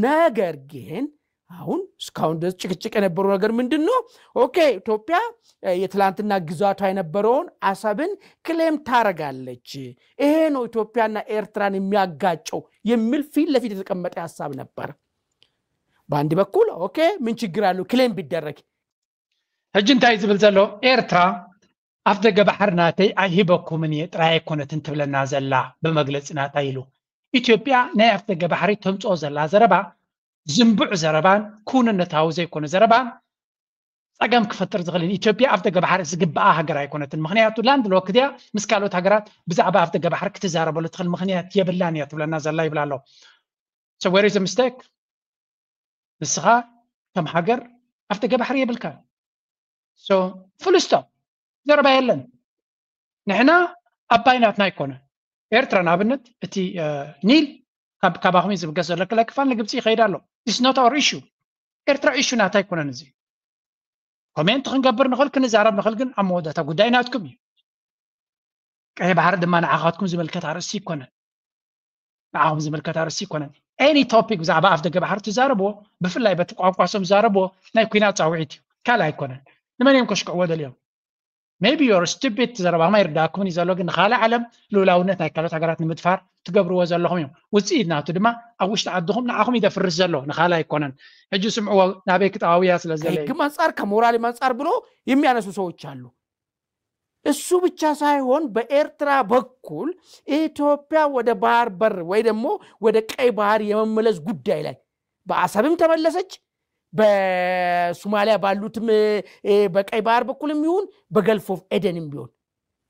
ነገር ግን አሁን እስካሁን ድረስ ጭቅጭቅ የነበረው ነገር ምንድን ነው? ኦኬ ኢትዮጵያ የትላንትና ግዛቷ የነበረውን አሰብን ክሌም ታረጋለች። ይሄ ነው ኢትዮጵያና ኤርትራን የሚያጋጨው የሚል ፊት ለፊት የተቀመጠ ሀሳብ ነበር። በአንድ በኩል ኦኬ ምን ችግር አለው ክሌም ቢደረግ። ሕጂ እንታይ ዝብል ዘሎ ኤርትራ ኣፍ ደገ ባሕሪ ናተይ ኣይሂበኩምን እየ ጥራይ ኣይኮነትን ትብለና ዘላ ብመግለፂ ናታ ኢሉ። ኢትዮጵያ ናይ ኣፍ ደገ ባሕሪ ተምፅኦ ዘላ ዘረባ ዝንቡዕ ዘረባን ክውንነታዊ ዘይኮነ ዘረባን ፀገም ክፈጥር ዝኽእል ኢትዮጵያ ኣፍ ደገ ባሕሪ ዝግብኣ ሃገር ኣይኮነትን። ምክንያቱ ላንድ ሎክድ እያ። ምስ ካልኦት ሃገራት ብዛዕባ ኣፍ ደገ ባሕሪ ክትዛረበሉ ትኽእል ምክንያት የብላን እያ ትብለና ዘላ ይብላ ኣሎ። So where is the mistake? ንስኻ ከም ሃገር ኣፍ ደገ ባሕሪ የብልካን። So full stop፣ ዘረባ የለን። ንሕና ኣባይ ናትና ኣይኮነ። ኤርትራ ንኣብነት እቲ ኒል ካባኹም እዩ ዝብገስ ዘሎ ክለ ክፋል ንግብፂ ይኸይድ ኣሎ። It's not our issue። ኤርትራ ኢሹ ናታ ኣይኮነን። እዚ ኮሜንት ክንገብር ንኽእል ክንዛረብ ንኽእል፣ ግን ኣብ መወዳእታ ጉዳይ ናትኩም እዩ። ቀይ ባሕሪ ድማ ንዓኻትኩም ዝምልከት ኣርእስቲ ይኮነን። ንዓኹም ዝምልከት ኣርእስቲ ይኮነን። ኤኒ ቶፒክ ብዛዕባ ኣፍ ደገ ባሕሪ ትዛረብዎ፣ ብፍላይ በቲ ቋንቋ ሶም ዝዛረብዎ ናይ ኩናት ፃውዒት እዩ፣ ካልእ ኣይኮነን። ንመን እዮም ከሽክዕዎ ደልዮም? Maybe you're stupid፣ ዘረባኹም ኣይርዳእኩምን እዩ ዘሎ፣ ግን ንኻልእ ዓለም ልኡላውነት ናይ ካልኦት ሃገራት ንምድፋር ትገብርዎ ዘለኹም እዮም። ውፅኢት ናቱ ድማ ኣብ ውሽጢ ዓድኹም ንዓኹም እዩ ደፍርስ ዘሎ፣ ንኻልእ ኣይኮነን። ሕጂ ስምዕዎ፣ ናበይ ክጠዋውያ ስለ ዝደለየ። ከህግም አንጻር ከሞራልም አንጻር ብሎ የሚያነሱ ሰዎች አሉ። እሱ ብቻ ሳይሆን በኤርትራ በኩል ኢትዮጵያ ወደ ባህር በር ወይ ደግሞ ወደ ቀይ ባህር የመመለስ ጉዳይ ላይ በአሰብም ተመለሰች፣ በሶማሊያ ባሉትም በቀይ ባህር በኩልም ይሁን በገልፍ ኦፍ ኤደንም ቢሆን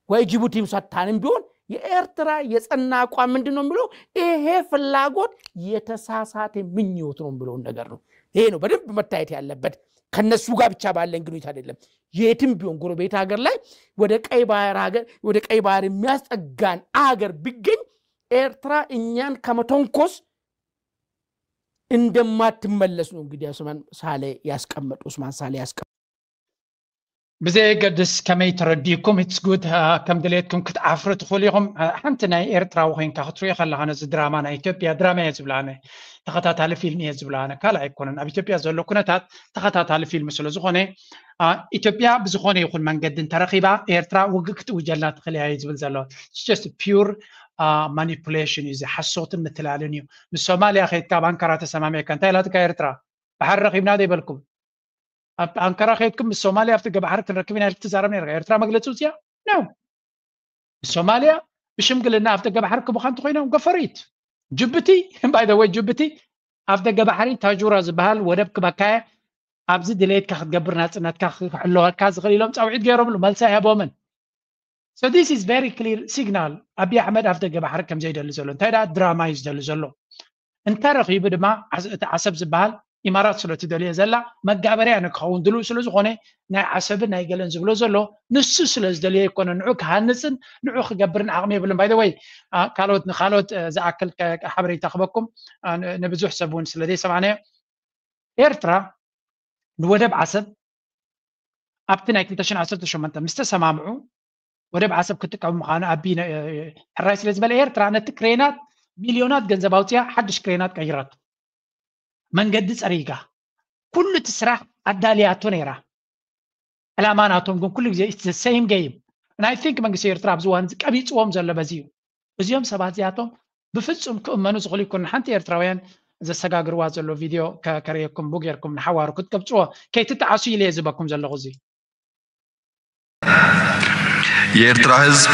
ወይ ጅቡቲም ሰታንም ቢሆን የኤርትራ የጸና አቋም ምንድን ነው የሚለው፣ ይሄ ፍላጎት የተሳሳተ ምኞት ነው የሚለውን ነገር ነው። ይሄ ነው በደንብ መታየት ያለበት። ከነሱ ጋር ብቻ ባለን ግንኙነት አይደለም። የትም ቢሆን ጎረቤት ሀገር ላይ ወደ ቀይ ባህር ሀገር ወደ ቀይ ባህር የሚያስጠጋን አገር ቢገኝ ኤርትራ እኛን ከመተንኮስ እንደማትመለስ ነው እንግዲህ ዑስማን ሳሌ ያስቀመጡ ዑስማን ሳሌ ያስቀመጡ። ብዘየገድስ ከመይ ተረዲእኩም፣ it's good። ከም ድሌትኩም ክትዓፍሩ ትኽእሉ ኢኹም። ሓንቲ ናይ ኤርትራዊ ኮይንካ ክትሪኦ ከለኻ ነዚ ድራማ ናይ ኢትዮጵያ ድራማ እየ ዝብላ ኣነ፣ ተኸታታሊ ፊልም እየ ዝብላ ኣነ፣ ካልእ ኣይኮነን። ኣብ ኢትዮጵያ ዘሎ ኩነታት ተኸታታሊ ፊልም ስለ ዝኾነ ኢትዮጵያ ብዝኾነ ይኹን መንገዲ እንተረኺባ ኤርትራ ውግእ ክትእውጀላ ትኽእል እያ ዝብል ዘሎ። Just pure manipulation እዩ፣ እዚ ሓሶትን ምትላልን እዩ። ምስ ሶማልያ ከይድካ ኣብ ኣንካራ ተሰማሚዕካ እንታይ ኢላትካ ኤርትራ? ባሕሪ ረኺብና ዘይበልኩም ኣብ ኣንካራ ከይድኩም ምስ ሶማልያ ኣብቲ ገባሕሪ ክንረክብ ኢና ኢልክ ትዛረብ ነርካ። ኤርትራ መግለፂ ውፅያ ነው። ምስ ሶማልያ ብሽምግልና ኣብ ደገ ባሕሪ ክቡኻ እንተኮይኖም ገፈሪት ጅቡቲ by the way ጅቡቲ ኣብ ደገ ባሕሪ ታጁራ ዝበሃል ወደብ ክበካየ ኣብዚ ድሌትካ ክትገብር ናፅነትካ ክሕለወካ ዝኽእል ኢሎም ፃውዒት ገይሮምሉ መልሲ ኣይሃቦምን። So this is very clear signal ኣቢ ኣሕመድ ኣብ ደገ ባሕሪ ከም ዘይደሊ ዘሎ እንታይ ደኣ ድራማ እዩ ዝደሊ ዘሎ። እንተረኺቡ ድማ እቲ ዓሰብ ዝበሃል ኢማራት ስለ ትደልዮ ዘላ መጋበርያ ንክኸውን ድልው ስለ ዝኾነ ናይ ዓሰብን ናይ ገለን ዝብሎ ዘሎ ንሱ ስለ ዝደልዮ ኣይኮነ ንዑ ክሃንፅን ንዑ ክገብርን ዓቕሚ የብሉን። By the way ካልኦት ንካልኦት ዝኣክል ሓበሬታ ክበኩም ንብዙሕ ሰብ እውን ስለ ዘይሰማዕናዮ ኤርትራ ንወደብ ዓሰብ ኣብቲ ናይ ክልተ ሽሕን ዓሰርተ ሸሞንተን ምስ ተሰማምዑ ወደብ ዓሰብ ክጥቀሙ ምዃኑ ኣቢ ሕራይ ስለ ዝበለ ኤርትራ ነቲ ክሬናት ሚልዮናት ገንዘብ ኣውፅያ ሓድሽ ክሬናት ቀይራቶ መንገዲ ፀሪጋ ኩሉ እቲ ስራሕ ኣዳልያቶ ነይራ። ዕላማ ናቶም ግን ኩሉ ግዜ it's the same game and I think መንግስቲ ኤርትራ ኣብዚ እዋን ቀቢፅዎም ዘሎ በዚ እዩ። እዚኦም ሰባት እዚኣቶም ብፍፁም ክእመኑ ዝኽእሉ ይኮኑ። ሓንቲ ኤርትራውያን ዘሰጋግርዋ ዘሎ ቪድዮ ከርእየኩም ቡ ጌርኩም ንሓዋሩ ክትቀብፅዎ ከይትጠዓሱ ኢለ እየ ዝበኩም ዘለኹ። እዚ የኤርትራ ህዝብ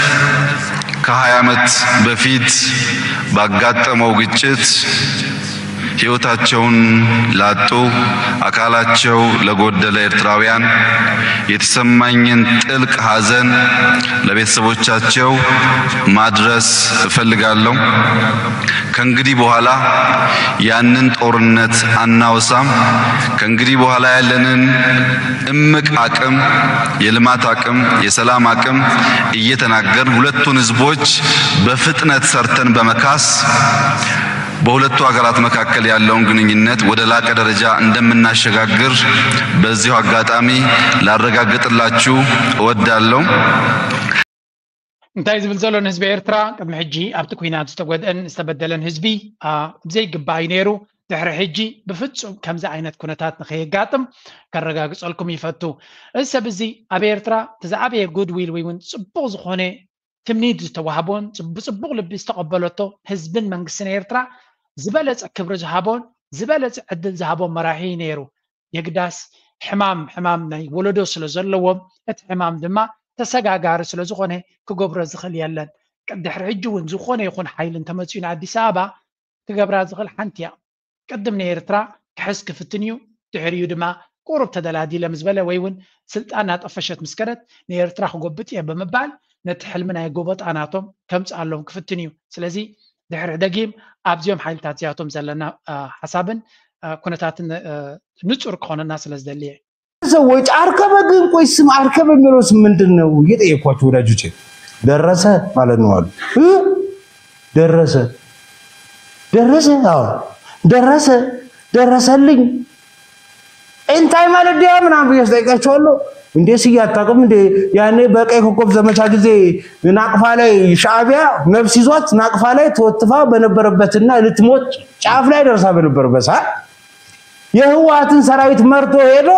ከሃያ ዓመት በፊት ባጋጠመው ግጭት ህይወታቸውን ላጡ አካላቸው ለጎደለ ኤርትራውያን የተሰማኝን ጥልቅ ሐዘን ለቤተሰቦቻቸው ማድረስ እፈልጋለሁ። ከእንግዲህ በኋላ ያንን ጦርነት አናወሳም። ከእንግዲህ በኋላ ያለንን እምቅ አቅም፣ የልማት አቅም፣ የሰላም አቅም እየተናገርን ሁለቱን ህዝቦች በፍጥነት ሰርተን በመካስ በሁለቱ ሀገራት መካከል ያለውን ግንኙነት ወደ ላቀ ደረጃ እንደምናሸጋግር በዚሁ አጋጣሚ ላረጋግጥላችሁ እወዳለሁ። እንታይ ዝብል ዘሎ ንህዝቢ ኤርትራ ቅድሚ ሕጂ ኣብቲ ኩናት ዝተጎድአን ዝተበደለን ህዝቢ ብዘይግባእ እዩ ነይሩ። ድሕሪ ሕጂ ብፍጹም ከምዚ ዓይነት ኩነታት ንኸየጋጥም ከረጋግጸልኩም ይፈቱ። እዚ ሰብ እዚ ኣብ ኤርትራ እቲ ዝዓበየ ጉድዊል ወይ እውን ጽቡቕ ዝኾነ ትምኒት ዝተዋህቦን ብጽቡቕ ልቢ ዝተቐበለቶ ህዝብን መንግስትን ኤርትራ ዝበለጸ ክብሪ ዝሃቦን ዝበለጸ ዕድል ዝሃቦ መራሒ ነይሩ። የግዳስ ሕማም ሕማም ናይ ወለዶ ስለ ዘለዎም እቲ ሕማም ድማ ተሰጋጋሪ ስለ ዝኾነ ክገብሮ ዝኽእል የለን። ድሕሪ ሕጂ እውን ዝኾነ ይኹን ሓይሊ እንተመፅኡ ንኣዲስ ኣበባ ክገብራ ዝኽእል ሓንቲ እያ። ቅድም ንኤርትራ ክሕዝ ክፍትን እዩ። ድሕሪኡ ድማ ቁሩብ ተደላዲለ ምስ በለ ወይ እውን ስልጣን ናጠፈሸት ምስ ከደት ንኤርትራ ክጎብጥ እየ ብምባል ነቲ ሕልሚ ናይ ጎበጣ ናቶም ከምፅኣሎም ክፍትን እዩ። ስለዚ ድሕሪ ደጊም ኣብዚኦም ሓይልታት እዚኣቶም ዘለና ሓሳብን ኩነታትን ንፁር ክኾነና ስለ ዝደሊ እየ። ሰዎች አርከበ ግን ቆይ ስም አርከበ የሚለው ስም ምንድን ነው እየጠየኳቸው ወዳጆቼ ደረሰ ማለት ነው አሉ። ደረሰ ደረሰ አዎ ደረሰ ደረሰልኝ እንታይ ማለት ዲያ ምናምን ብዬ ስጠይቃቸዋለሁ። እንዴ ስዬ አታውቅም እንዴ? ያኔ በቀይ ኮከብ ዘመቻ ጊዜ ናቅፋ ላይ ሻዕቢያ ነፍስ ይዟት ናቅፋ ላይ ተወትፋ በነበረበትና ልትሞት ጫፍ ላይ ደርሳ በነበረበት ሰዓት የህወሓትን ሰራዊት መርቶ ሄዶ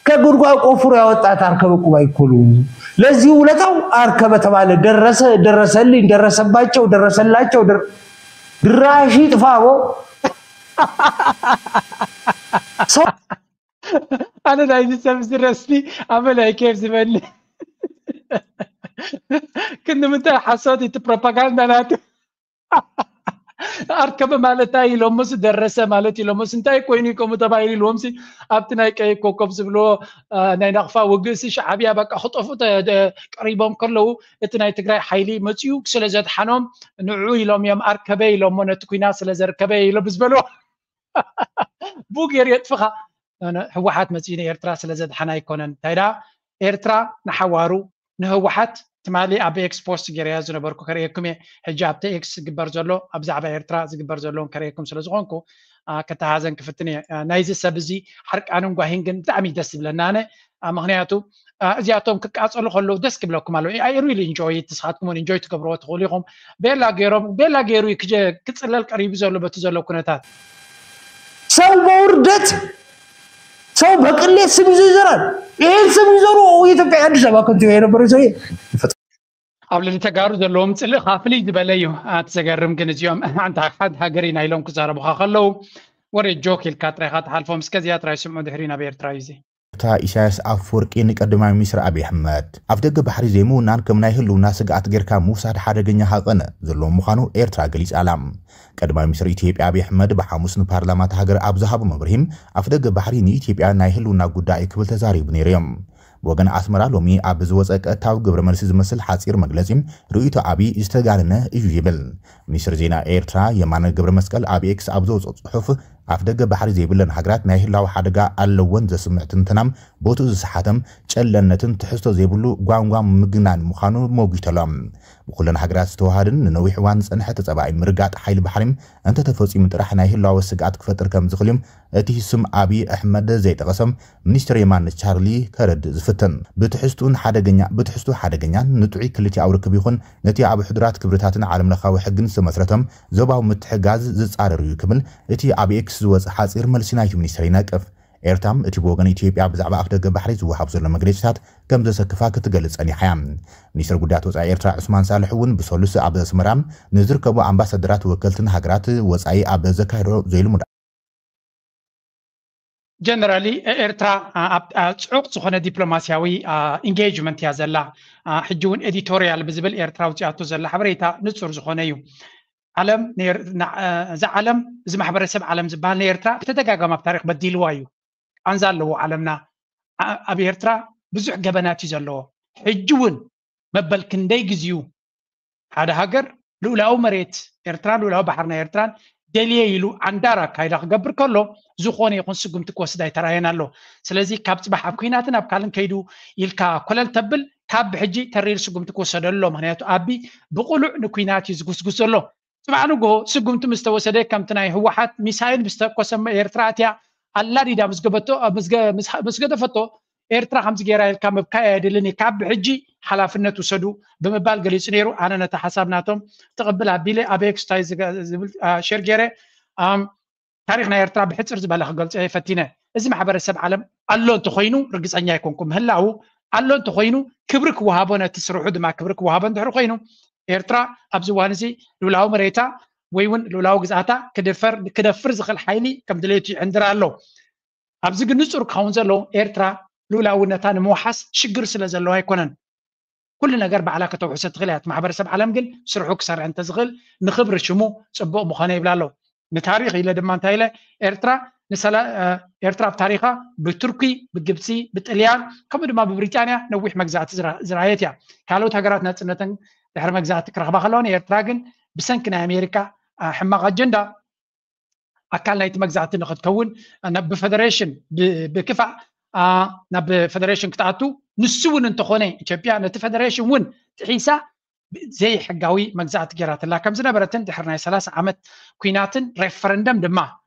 ከጉድጓድ ቆፍሮ ያወጣት አርከበ ቁባይ እኮ ነው። ለዚህ ውለታው አርከበ ተባለ፣ ደረሰ፣ ደረሰልኝ፣ ደረሰባቸው፣ ደረሰላቸው፣ ድራሽ ይጥፋዎ። ኣነ ናይዚ ሰብ ዝረስቲ ኣመላይ ኬፍ ዝበኒ ክንዲ ምንታይ ሓሶት እቲ ፕሮፓጋንዳ ናቱ ኣርከበ ማለት እንታይ ኢሎሞስ ደረሰ ማለት ኢሎሞስ እንታይ ኮይኑ ከምኡ ተባሂሉ ኢልዎምሲ ኣብቲ ናይ ቀይ ኮከብ ዝብልዎ ናይ ናቕፋ ውግእሲ ሻዕብያ በቃ ክጠፉ ቀሪቦም ከለዉ እቲ ናይ ትግራይ ሓይሊ መፅኡ ስለ ዘድሓኖም ንዑ ኢሎም እዮም ኣርከበ ኢሎሞ ነቲ ኩናት ስለ ዘርከበ ኢሎም ዝበልዎ ብኡ ገይሩ የጥፍኻ ህወሓት መፅኡ ንኤርትራ ስለ ዘድሓና ኣይኮነን እንታይ ደኣ ኤርትራ ንሓዋሩ ንህወሓት ትማሊ ኣብ ኤክስ ፖስት ገይረያ ዝነበርኩ ከርእየኩም እየ ሕጂ ኣብቲ ኤክስ ዝግበር ዘሎ ኣብ ዛዕባ ኤርትራ ዝግበር ዘለውን ከርእየኩም ስለ ዝኾንኩ ከተሃዘን ክፍትን እየ ናይዚ ሰብ እዚ ሓርቃንን ጓሂን ግን ብጣዕሚ ደስ ዝብለና ኣነ ምክንያቱ እዚኣቶም ክቃፀሉ ከለዉ ደስ ክብለኩም ኣለዉ I really enjoy ንስኻትኩም እውን enjoy ትገብርዎ ትኽእሉ ኢኹም ቤላ ገይሮም ቤላ ገይሩ ክፅለል ቀሪቡ ዘሎ በቲ ዘሎ ኩነታት ሰው በውርደት ሰው በቅሌት ስም ይዞ ይዞራል። ይህን ስም ይዞሩ ኢትዮጵያ አዲስ አበባ ከንቲባ የነበረ ሰው ኣብ ልዕሊ ተጋሩ ዘለዎም ፅልእ ካፍሊ ዝበለ እዩ። ኣቲ ዘገርም ግን እዚኦም ሓንቲ ሓንቲ ሃገር ኢና ኢሎም ክዛረቡካ ከለዉ ወረ ጆክ ኢልካ ጥራይካ ትሓልፎም እስከ እዚኣ ጥራይ ስምዑ ድሕሪ ናብ ኤርትራ እዩ እዚ እታ ኢሳያስ ኣፈወርቂ ንቀዳማይ ሚኒስትር ኣብይ ኣሕመድ ኣፍደገ ባሕሪ ዘይምውናን ከም ናይ ህልውና ስግኣት ጌርካ ምውሳድ ሓደገኛ ሃቐነ ዘለዎ ምዃኑ ኤርትራ ገሊጻ ኣላ። ቀዳማይ ሚኒስትር ኢትዮጵያ ኣብይ ኣሕመድ ብሓሙስ ንፓርላማ እታ ሃገር ኣብ ዝሃቦ መብርሂ ኣፍደገ ባሕሪ ንኢትዮጵያ ናይ ህልውና ጉዳይ ክብል ተዛሪቡ ነይሩ እዮም። ብወገን ኣስመራ ሎሚ ኣብ ዝወፀ ቀጥታዊ ግብረ መልሲ ዝመስል ሓፂር መግለፂ ርእይቶ ኣብይ ዝተጋነነ እዩ ይብል። ሚኒስትር ዜና ኤርትራ የማነ ገብረ መስቀል ኣብ ኤክስ ኣብ ዘውፅኦ ፅሑፍ ኣፍደገ ባሕሪ ዘይብለን ሃገራት ናይ ህላወ ሓደጋ ኣለወን ዘስምዕ ትንተናም ቦትኡ ዝሰሓተም ጨለነትን ትሕዝቶ ዘይብሉ ጓንጓ ምግናን ምዃኑ ሞጒተሎም። ብኩለን ሃገራት ዝተዋሃድን ንነዊሕ እዋን ዝጸንሐ ተጸባኢ ምርጋጥ ሓይሊ ባሕሪ እንተተፈጺሙ ጥራሕ ናይ ህላወ ስግኣት ክፈጥር ከም ዝኽእል እዮም እቲ ስም ኣብይ ኣሕመድ ዘይጠቐሰም ሚኒስትር የማነ ቻርሊ ከረድእ ዝፍትን። ብትሕዝቱን ሓደገኛ ብትሕዝቱ ሓደገኛን ንጥዑይ ክልቲኣዊ ርክብ ይኹን ነቲ ኣብ ሕዱራት ክብርታትን ዓለምለኻዊ ሕግን ዝተመስረተም ዞባዊ ምትሕጋዝ ዝጻረር እዩ ክብል እቲ ኣብ ኤክስ ዝወጸ ሓጺር መልሲ ናይቲ ሚኒስትር ይነቅፍ። ኤርትራም እቲ ብወገን ኢትዮጵያ ብዛዕባ ኣፍደገ ባሕሪ ዝወሃብ ዘሎ መግለጺታት ከም ዘሰክፋ ክትገልጽ ጸኒሓ እያ። ሚኒስትር ጉዳያት ወጻኢ ኤርትራ ዑስማን ሳልሕ እውን ብሰሉስ ኣብ ኣስመራ ንዝርከቡ ኣምባሳደራት ወከልትን ሃገራት ወጻኢ ኣብ ዘካየዶ ዘይልሙድ ጀነራሊ ኤርትራ ኣብ ጽዑቕ ዝኾነ ዲፕሎማሲያዊ ኢንጌጅመንት እያ ዘላ። ሕጂ እውን ኤዲቶሪያል ብዝብል ኤርትራ ውፅኣቶ ዘላ ሓበሬታ ንጹር ዝኾነ እዩ። ዓለም እዚ ዓለም እዚ ማሕበረሰብ ዓለም ዝበሃል ንኤርትራ ብተደጋጋሚ ኣብ ታሪክ በዲልዋ እዩ። ቃንዛ ኣለዎ ዓለምና። ኣብ ኤርትራ ብዙሕ ገበናት እዩ ዘለዎ። ሕጂ እውን መበል ክንደይ ግዜኡ ሓደ ሃገር ልኡላዊ መሬት ኤርትራ ልኡላዊ ባሕርና ኤርትራን ደልየ ኢሉ ዓንዳር ኣካይዳ ክገብር ከሎ ዝኾነ ይኹን ስጉምቲ ክወስድ ኣይተራየን ኣሎ። ስለዚ ካብ ፅባሕ ኣብ ኩናትን ኣብ ካልእን ከይዱ ኢልካ ኮለል ተብል ካብ ብሕጂ ተሪር ስጉምቲ ክወሰደሉ ኣሎ። ምክንያቱ ኣቢ ብቕሉዕ ንኩናት እዩ ዝጉስጉስ ዘሎ። ጽባሕ ንግሆ ስጉምቲ ምስ ተወሰደ ከምቲ ናይ ህወሓት ሚሳይል ምስ ተኮሰ ኤርትራ እቲያ ኣላዲዳ ምስ ገደፈቶ ኤርትራ ከምዚ ገይራ ኢልካ ምብካይ ኣየድልን እዩ ካብ ብሕጂ ሓላፍነት ውሰዱ ብምባል ገሊጹ ነይሩ። ኣነ ነቲ ሓሳብ ናቶም ትቕብል ኣቢለ ኣብ ኤክስ እንታይ ዝብል ሸር ገይረ ታሪኽ ናይ ኤርትራ ብሕጽር ዝበለ ክገልጾ እየ ፈቲነ። እዚ ማሕበረሰብ ዓለም ኣሎ እንተኾይኑ ርግጸኛ ኣይኮንኩ ምህላዉ ኣሎ እንተኾይኑ ክብሪ ክወሃቦ ነቲ ስርሑ ድማ ክብሪ ክወሃቦ እንድሕሪ ኮይኑ ኤርትራ ኣብዚ እዋን እዚ ልኡላዊ መሬታ ወይ እውን ልኡላዊ ግዝኣታ ክደፈር ክደፍር ዝኽእል ሓይሊ ከም ድሌቱ ይዕንድር ኣሎ። ኣብዚ ግን ንጹር ክኸውን ዘለዎ ኤርትራ ልኡላውነታ ንምውሓስ ሽግር ስለ ዘለዎ ኣይኮነን። ኩሉ ነገር ባዕላ ከተውሕሰ ትኽእል እያ። እቲ ማሕበረሰብ ዓለም ግን ስርሑ ክሰርሕ እንተዝኽእል ንኽብሪ ሽሙ ጽቡቕ ምኾነ ይብላ ኣለዉ። ንታሪኽ ኢለ ድማ እንታይ ኢለ ኤርትራ ንሰላ ኤርትራ ኣብ ታሪኻ ብቱርኪ ብግብፂ ብጥልያን ከምኡ ድማ ብብሪጣንያ ነዊሕ መግዛእቲ ዝረኣየት እያ። ካልኦት ሃገራት ናፅነተን ድሕሪ መግዛእቲ ክረኽባ ከለዋ ንኤርትራ ግን ብሰንኪ ናይ ኣሜሪካ ሕማቕ ኣጀንዳ ኣካል ናይቲ መግዛእቲ ንክትከውን ብፈደሬሽን ብክፋእ ናብ ፈደሬሽን ክትኣቱ ንሱ እውን እንተኾነ ኢትዮጵያ ነቲ ፈደሬሽን እውን ጥሒሳ ዘይሕጋዊ መግዛእቲ ገይራትላ ከም ዝነበረትን ድሕሪ ናይ ሰላሳ ዓመት ኲናትን ሬፈረንደም ድማ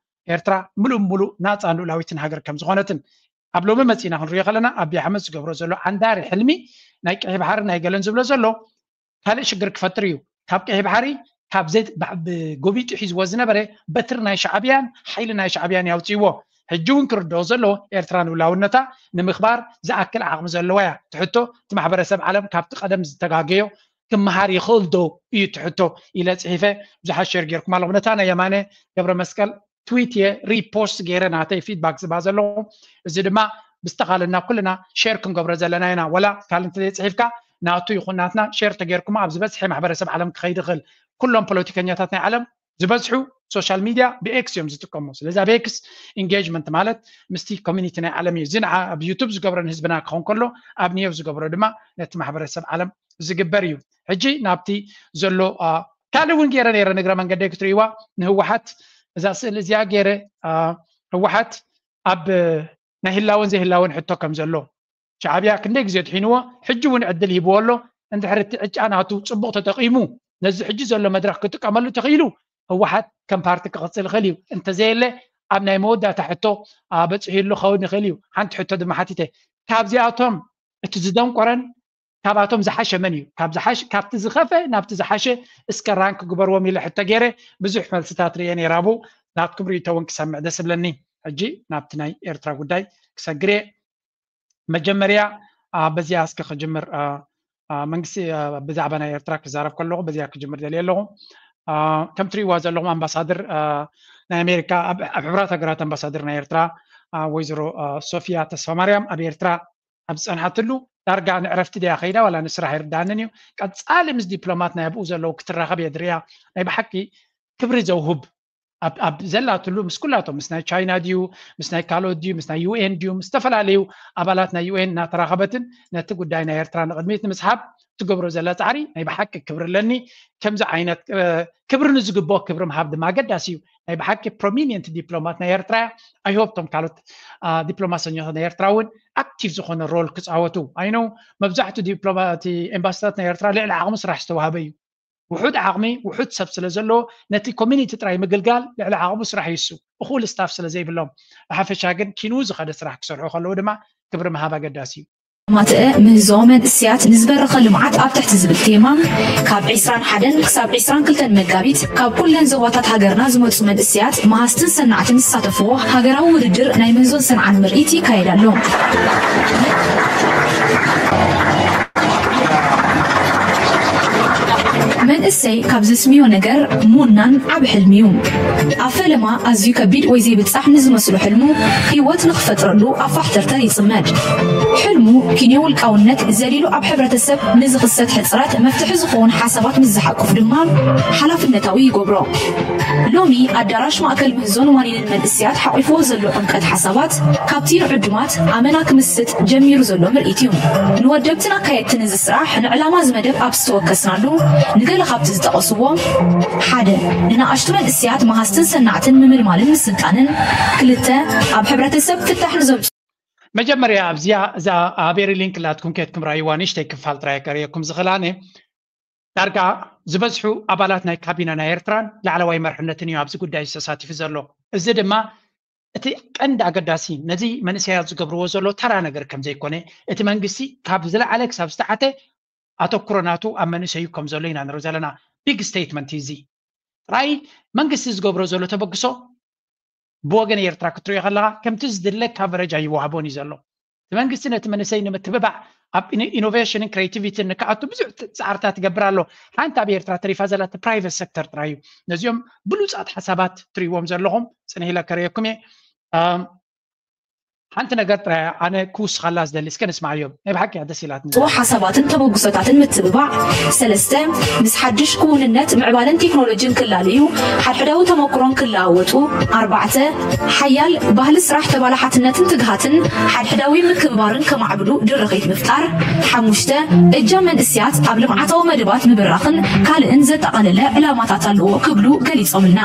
ኤርትራ ምሉእ ብምሉእ ናፃን ልኡላዊትን ሃገር ከም ዝኾነትን ኣብ ሎሚ መፂእና ክንሪኦ ከለና ኣቢ ኣሕመድ ዝገብሮ ዘሎ ዓንዳሪ ሕልሚ ናይ ቀይሕ ባሕሪ ናይ ገለን ዝብሎ ዘሎ ካልእ ሽግር ክፈጥር እዩ። ካብ ቀይሕ ባሕሪ ካብ ጎቢጡ ሒዝዎ ዝነበረ በትሪ ናይ ሻዕብያን ሓይሊ ናይ ሻዕብያን ያውፅእዎ። ሕጂ እውን ክርድኦ ዘለዎ ኤርትራ ንሉዓላውነታ ንምኽባር ዝኣክል ዓቕሚ ዘለዋ እያ። ትሕቶ እቲ ማሕበረሰብ ዓለም ካብቲ ቀደም ዝተጋገዮ ክመሃር ይኽእል ዶ እዩ ትሕቶ ኢለ ፅሒፈ። ብዙሓት ሸር ጌርኩም ኣለኹም። ነታ ናይ የማነ ገብረ መስቀል ትዊት እየ ሪፖስት ገይረ ናተይ ፊድባክ ዝባ ዘለኹ። እዚ ድማ ብዝተኻለና ኩልና ሸር ክንገብሮ ዘለና ኢና። ወላ ካልእ እንተዘይፅሒፍካ ናቱ ይኹን ናትና ሸር ተገይርኩም ኣብ ዝበዝሐ ማሕበረሰብ ዓለም ክኸይድ ይኽእል። ኩሎም ፖለቲከኛታት ናይ ዓለም ዝበዝሑ ሶሻል ሚድያ ብኤክስ እዮም ዝጥቀሙ። ስለዚ ኣብ ኤክስ ኢንጌጅመንት ማለት ምስቲ ኮሚኒቲ ናይ ዓለም እዩ። እዚ ንዓ ኣብ ዩቱብ ዝገብሮ ንህዝብና ክኸውን ከሎ ኣብ ኒዮብ ዝገብሮ ድማ ነቲ ማሕበረሰብ ዓለም ዝግበር እዩ። ሕጂ ናብቲ ዘሎ ካልእ እውን ገይረ ነይረ ንግረ መንገደይ ክትርእይዋ ንህወሓት እዛ ስእሊ እዚኣ ገይረ ህወሓት ኣብ ናይ ህላወን ዘይህላወን ሕቶ ከም ዘሎ ሻዕብያ ክንደይ ግዜ ድሒንዎ ሕጂ እውን ዕድል ሂብዎ ኣሎ። እንድሕር እቲ ዕጫ ናቱ ፅቡቕ ተጠቒሙ ነዚ ሕጂ ዘሎ መድረኽ ክጥቀመሉ ተኽኢሉ ህወሓት ከም ፓርቲ ክቕፅል ይኽእል እዩ። እንተዘየለ ኣብ ናይ መወዳእታ ሕቶ በፂሑ ኣሎ ክኸውን ይኽእል እዩ። ሓንቲ ሕቶ ድማ ሓቲተ ካብዚኣቶም እቲ ዝደንቆረን ካብኣቶም ዝሓሸ መን እዩ? ካብቲ ዝኸፈ ናብቲ ዝሓሸ እስከ ራንክ ግበርዎም ኢለ ሕቶ ገይረ ብዙሕ መልስታት ርየ ነይራቡ ናትኩም ርእቶ እውን ክሰምዕ ደስ ብለኒ። ሕጂ ናብቲ ናይ ኤርትራ ጉዳይ ክሰግር እየ። መጀመርያ በዚኣ እስከ ክጅምር መንግስቲ ብዛዕባ ናይ ኤርትራ ክዛረብ ከለኹ በዚኣ ክጅምር ደልየ ኣለኹ። ከም ትሪእዋ ዘለኹም ኣምባሳደር ናይ ኣሜሪካ ኣብ ሕቡራት ሃገራት ኣምባሳደር ናይ ኤርትራ ወይዘሮ ሶፊያ ተስፋማርያም ኣብ ኤርትራ ኣብ ዝፀንሓትሉ ዳርጋ ንዕረፍቲ ድያ ከይዳ ዋላ ንስራሕ ይርዳንን እዩ። ቀፃሊ ምስ ዲፕሎማት ናይ ኣብኡ ዘለዉ ክትራኸብ እየ ድሪያ። ናይ ብሓቂ ክብሪ ዘውህብ ኣብ ዘላትሉ ምስ ኩላቶም ምስ ናይ ቻይና ድዩ ምስ ናይ ካልኦት ድዩ ምስ ናይ ዩኤን ድዩ ምስ ዝተፈላለዩ ኣባላት ናይ ዩኤን እናተራኸበትን ነቲ ጉዳይ ናይ ኤርትራ ንቕድሚት ንምስሓብ ትገብሮ ዘላ ፃዕሪ ናይ ብሓቂ ክብሪ ኣለኒ። ከምዚ ዓይነት ክብሪ ንዝግብኦ ክብሪ ምሃብ ድማ ኣገዳሲ እዩ። ናይ ብሓቂ ፕሮሚኒየንት ዲፕሎማት ናይ ኤርትራ ኣይሆፕ ቶም ካልኦት ዲፕሎማሰኛታት ናይ ኤርትራ እውን ኣክቲቭ ዝኾነ ሮል ክፃወቱ ኣይነው። መብዛሕቱ ዲፕሎማቲ ኤምባሲታት ናይ ኤርትራ ልዕሊ ዓቕሚ ስራሕ ዝተዋህበ እዩ። ውሑድ ዓቕሚ ውሑድ ሰብ ስለ ዘለዎ ነቲ ኮሚኒቲ ጥራይ ምግልጋል ልዕሊ ዓቕሙ ስራሕ ይሱ እኹል ስታፍ ስለ ዘይብሎም ብሓፈሻ ግን ኪኑ ዝኸደ ስራሕ ክሰርሑ ከለዉ ድማ ክብሪ ምሃብ ኣገዳሲ እዩ። ማትአ ምህዞ መንእስያት ንዝበረኸ ልምዓት ኣብ ትሕቲ ዝብል ቴማ ካብ ዕስራን ሓደን ክሳብ ዕስራን ክልተን መጋቢት ካብ ኩለን ዞባታት ሃገርና ዝመፁ መንእስያት መሃዝትን ሰናዕትን ዝሳተፍዎ ሃገራዊ ውድድር ናይ ምህዞን ሰንዓን ምርኢት ይካየድ ኣሎ። መንእሰይ ካብ ዘስምዮ ነገር ሙናን ዓብ ሕልሚ እዩ። ኣብ ፈለማ ኣዝዩ ከቢድ ወይ ዘይብጻሕ ንዝመስሎ ሕልሙ ህይወት ንኽፈጥረሉ ኣፋሕተርተር ይጽመድ። ሕልሙ ኪንዮ ውልቃውነት ዘሊሉ ኣብ ሕብረተሰብ ንዝኽሰት ሕጽረት መፍትሒ ዝኾውን ሓሳባት ምስ ዝሓቁፍ ድማ ሓላፍነታዊ ይገብሮ። ሎሚ ኣዳራሽ ማእከል ምህዞን ዋኒንን መንእስያት ሓቂፍዎ ዘሎ ዕምቀት ሓሳባት ካብቲ ንዕዱማት ኣመና ክምስጥ ጀሚሩ ዘሎ ምርኢት እዩ። ንወደብትን ኣካየድትን እዚ ስራሕ ንዕላማ እዚ መደብ ኣብ ዝተወከስናሉ ንገለ ካብቲ ዝጠቐስዎ ሓደ ንንኣሽቱ መንእስያት መሃዝትን ሰናዕትን ምምልማልን ምስልጣንን ክልተ ኣብ ሕብረተሰብ ፍታሕ ንዘምፅኡ መጀመርያ ኣብዚኣ እዛ ሃቤሪ ሊንክ ላትኩም ኬድኩም ራእይዋ ንእሽተይ ክፋል ጥራይ ከርእየኩም ዝኽእል ኣነ ዳርጋ ዝበዝሑ ኣባላት ናይ ካቢነ ናይ ኤርትራን ላዕለዋይ መርሕነትን እዩ ኣብዚ ጉዳይ ተሳቲፉ ዘሎ። እዚ ድማ እቲ ቀንዲ ኣገዳሲ ነዚ መንእሰያት ዝገብርዎ ዘሎ ተራ ነገር ከም ዘይኮነ እቲ መንግስቲ ካብ ዝለዓለ ክሳብ ዝተዓተ ኣተኩሮ ናቱ ኣብ መንእሰዩ ከም ዘሎ ኢና ንርኢ ዘለና። ቢግ ስቴትመንት እዩ እዚ። ጥራይ መንግስቲ ዝገብሮ ዘሎ ተበግሶ ብወገን ኤርትራ ክትሪኦ ከለኻ ከምቲ ዝድለ ካቨረጅ ኣይወሃቦን እዩ ዘሎ። እቲ መንግስቲ ነቲ መንእሰይ ንምትብባዕ ኣብ ኢኖቬሽንን ክሬቲቪቲን ንክኣቱ ብዙሕ ፃዕርታት ይገብር ኣሎ። ሓንቲ ኣብ ኤርትራ ተሪፋ ዘላ እቲ ፕራይቨት ሴክተር ጥራይ እዩ። ነዚኦም ብሉፃት ሓሳባት ትሪእዎም ዘለኹም ፅንሕ ኢለ ከርእየኩም እየ። ሓንቲ ነገር ጥራይ ኣነ ክውስኸላ ዝደሊ እስከ ንስማዕዮም። ናይ ብሓቂ እያ ደስ ኢላትኒ። ጽቡቕ ሓሳባትን ተበግሶታትን ምትብባዕ። ሰለስተ፣ ምስ ሓድሽ ክውንነት ምዕባለን ቴክኖሎጂን ክላለዩ ሓድሕዳዊ ተመክሮን ክለዋወጡ። ኣርባዕተ፣ ሓያል ባህሊ ስራሕ ተባላሓትነትን ትግሃትን ሓድሕዳዊ ምክብባርን ከማዕብሉ ድርኺት ምፍጣር። ሓሙሽተ፣ እጃም መንእስያት ኣብ ልምዓታዊ መደባት ምብራኽን ካልእን ዘጠቓለለ ዕላማታት ኣለዎ ክብሉ ገሊጾምልና።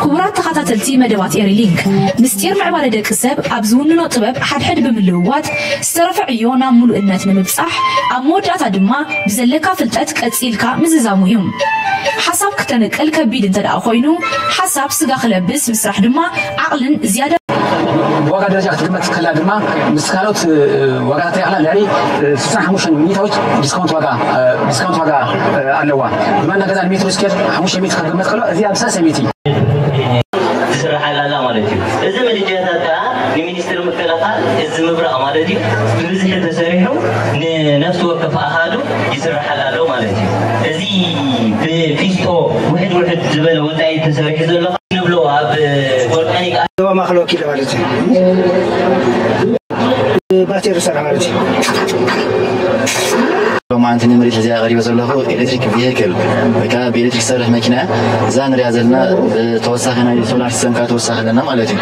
ክቡራት ተኸታተልቲ መደባት ኤሪሊንክ፣ ምስጢር ምዕባለ ደቂ ሰብ ኣብ ዝውንኖ ጥበብ ሓድሕድ ብምልውዋጥ ዝተረፈ ዕዮ ናብ ምሉእነት ንምብጻሕ ኣብ መወዳእታ ድማ ብዘለካ ፍልጠት ቀጺልካ ምዝዛሙ እዩ። ሓሳብ ክተንቅል ከቢድ እንተ ደኣ ኮይኑ ሓሳብ ስጋ ክለብስ ምስራሕ ድማ ዓቕልን ዝያዳ ብዋጋ ደረጃ ክትግመት ከላ ድማ ምስ ካልኦት ዋጋታት ተያኽላ ልዕሊ ስሳን ሓሙሽተን ሚእታዊት ዲስካውንት ዋጋ ዲስካውንት ዋጋ ኣለዋ። ብማና ገዛ ንሜትሮ ስኬር ሓሙሽተ ሚእቲ ክግመት ከሎ እዚ ኣብ ሰለስተ ሚእቲ ትስርሓላ ኣላ ማለት እዩ። እዚ ምድጃታት ስትወከፍ ኣሃዱ ይስርሓላ ኣሎ ማለት እዩ። እዚ ብፊስቶ ውሕድ ውሕድ ዝበለ ወፃኢ ተሰሪሑ ዘሎ ንብሎ ኣብ ኦርጋኒክ ዞባ ማእከል ወኪለ ማለት እዩ። ባትሪ ዝሰርሕ ማለት እዩ። ሎማዓንቲ ንምርኢት ሕዚኣ ቀሪበ ዘለኹ ኤሌክትሪክ ቪሄክል ወይ ከዓ ብኤሌክትሪክ ዝሰርሕ መኪና እያ። እዛ ንሪኣ ዘለና ተወሳኺ ናይ ሶላር ሲስተም ከዓ ተወሳኺ ኣለና ማለት እዩ።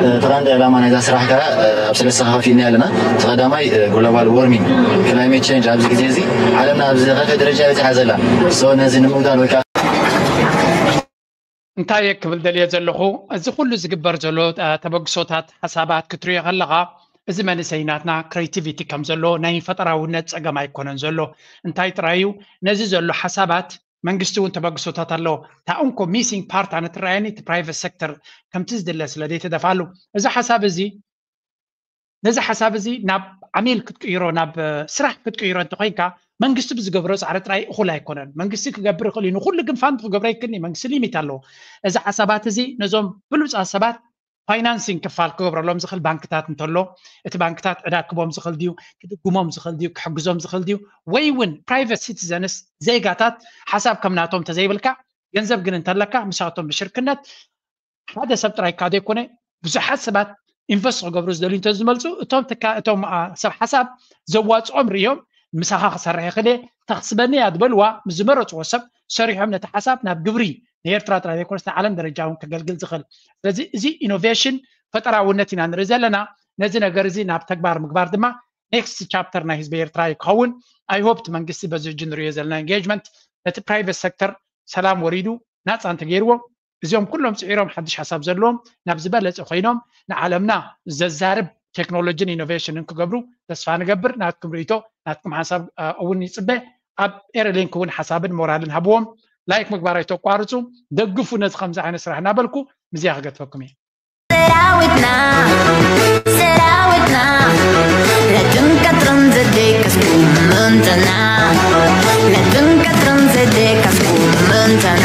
እቲ ቀንዲ ዕላማ ናይዛ ስራሕ ከዓ ኣብ ሰለስተ ከፋፊልና ኣለና። እቲ ቀዳማይ ግሎባል ዎርሚንግ ክላይሜት ቼንጅ ኣብዚ ግዜ እዚ ዓለምና ኣብ ዝኸፍአ ደረጃ በፂሓ ዘላ ነዚ ንምውዳድ ወይ ከዓ እንታይ እየ ክብል ደልየ ዘለኹ፣ እዚ ኩሉ ዝግበር ዘሎ ተበግሶታት ሓሳባት ክትሪኦ ከለኻ፣ እዚ መንእሰይ ናትና ክሬቲቪቲ ከም ዘሎ ናይ ፈጠራውነት ፀገም ኣይኮነን ዘሎ። እንታይ ጥራይ እዩ፣ ነዚ ዘሎ ሓሳባት መንግስቲ እውን ተበግሶታት ኣለዎ። እታ እንኮ ሚሲንግ ፓርት ኣነ ትረኣየኒ እቲ ፕራይቨት ሴክተር ከምቲ ዝድለ ስለ ዘይተደፋሉ፣ እዚ ሓሳብ እዚ ነዚ ሓሳብ እዚ ናብ ዓሚል ክትቅይሮ ናብ ስራሕ ክትቅይሮ እንተኮይንካ መንግስቲ ብዝገብሮ ፃዕሪ ጥራይ እኹል ኣይኮነን። መንግስቲ ክገብር ይኽእል እዩ፣ ንኩሉ ግን ፋንድ ክገብሮ ይክእል እዩ። መንግስቲ ሊሚት ኣለዎ። እዚ ሓሳባት እዚ ነዞም ብሉፃት ሰባት ፋይናንሲንግ ክፋል ክገብረሎም ዝኽእል ባንክታት እንተሎ እቲ ባንክታት ዕዳ ክቦም ዝኽእል ድዩ፣ ክድጉሞም ዝኽእል ድዩ፣ ክሕግዞም ዝኽእል ድዩ፣ ወይ እውን ፕራይቨት ሲቲዘንስ ዜጋታት ሓሳብ ከም ናቶም እንተዘይብልካ ገንዘብ ግን እንተለካ ምሳቶም ብሽርክነት ሓደ ሰብ ጥራይ እካ ዘይኮነ ብዙሓት ሰባት ኢንቨስት ክገብሩ ዝደልዩ እንተዝመልፁ እቶም ትካ እቶም አ፣ ሰብ ሓሳብ ዘዋፅኦም ርእዮም ምሳኻ ክሰርሕ ይኽእል እየ ተኽስበኒ እያ ዝበልዋ ምስ ዝመረፅዎ ሰብ ሰሪሖም ነቲ ሓሳብ ናብ ግብሪ ንኤርትራ ጥራይ ዘይኮነስ ንዓለም ደረጃ እውን ከገልግል ዝኽእል ስለዚ እዚ ኢኖቬሽን ፈጠራውነት ኢና ንርኢ ዘለና ነዚ ነገር እዚ ናብ ተግባር ምግባር ድማ ኔክስት ቻፕተር ናይ ህዝቢ ኤርትራ እዩ ክኸውን ኣይሆፕ እቲ መንግስቲ በዚ ሕጂ ንሪኦ ዘለና ኤንጌጅመንት ነቲ ፕራይቨት ሴክተር ሰላም ወሪዱ ናፃ እንተገይርዎ እዚኦም ኩሎም ፅዒሮም ሓድሽ ሓሳብ ዘለዎም ናብ ዝበለፀ ኮይኖም ንዓለምና ዘዛርብ ቴክኖሎጂን ኢኖቬሽንን ክገብሩ ተስፋ ንገብር ናትኩም ርእቶ ናትኩም ሓሳብ እውን ይፅበ ኣብ ኤረሊንክ እውን ሓሳብን ሞራልን ሃብዎም ላይክ ምግባር ኣይተቋርፁ ደግፉ ነዚ ከምዚ ዓይነት ስራሕ እናበልኩ ምዚያ ክገትፈኩም እየ ሰራዊትና ሰራዊትና ለትን ቀትርን ዘደቀስኩም ምንትና ለትን ቀትርን ዘደቀስኩም ምንትና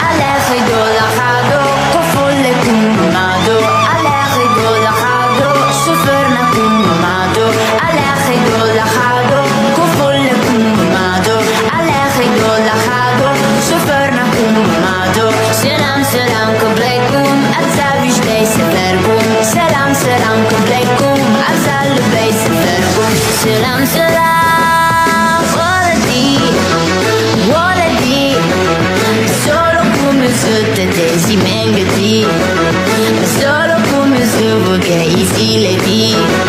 ኣለ ኸይዶ ለኻዶ ኮፎለኩም ማዶ ኣለ ኸይዶ ለኻዶ ሱፈርናኩም ማዶ ኣለ ኸይዶ ለኻዶ ኮፎለኩም ማዶ ኣለ ኸይዶ ለኻዶ ሱፈርናኩም ማዶ ሰላም ሰላም ክብለኩም ኣብዛ ብሽተይ ሰፈርኩም ሰላም ሰላም ክብለኩም ኣብዛ ልበይ ሰፈርኩም ሰላም ሰላም ወለዲ ወለዲ ሰሎኩም ዝትደዚ መንገዲ ሰሎኩም ዝቡገ ኢዚ ለዲ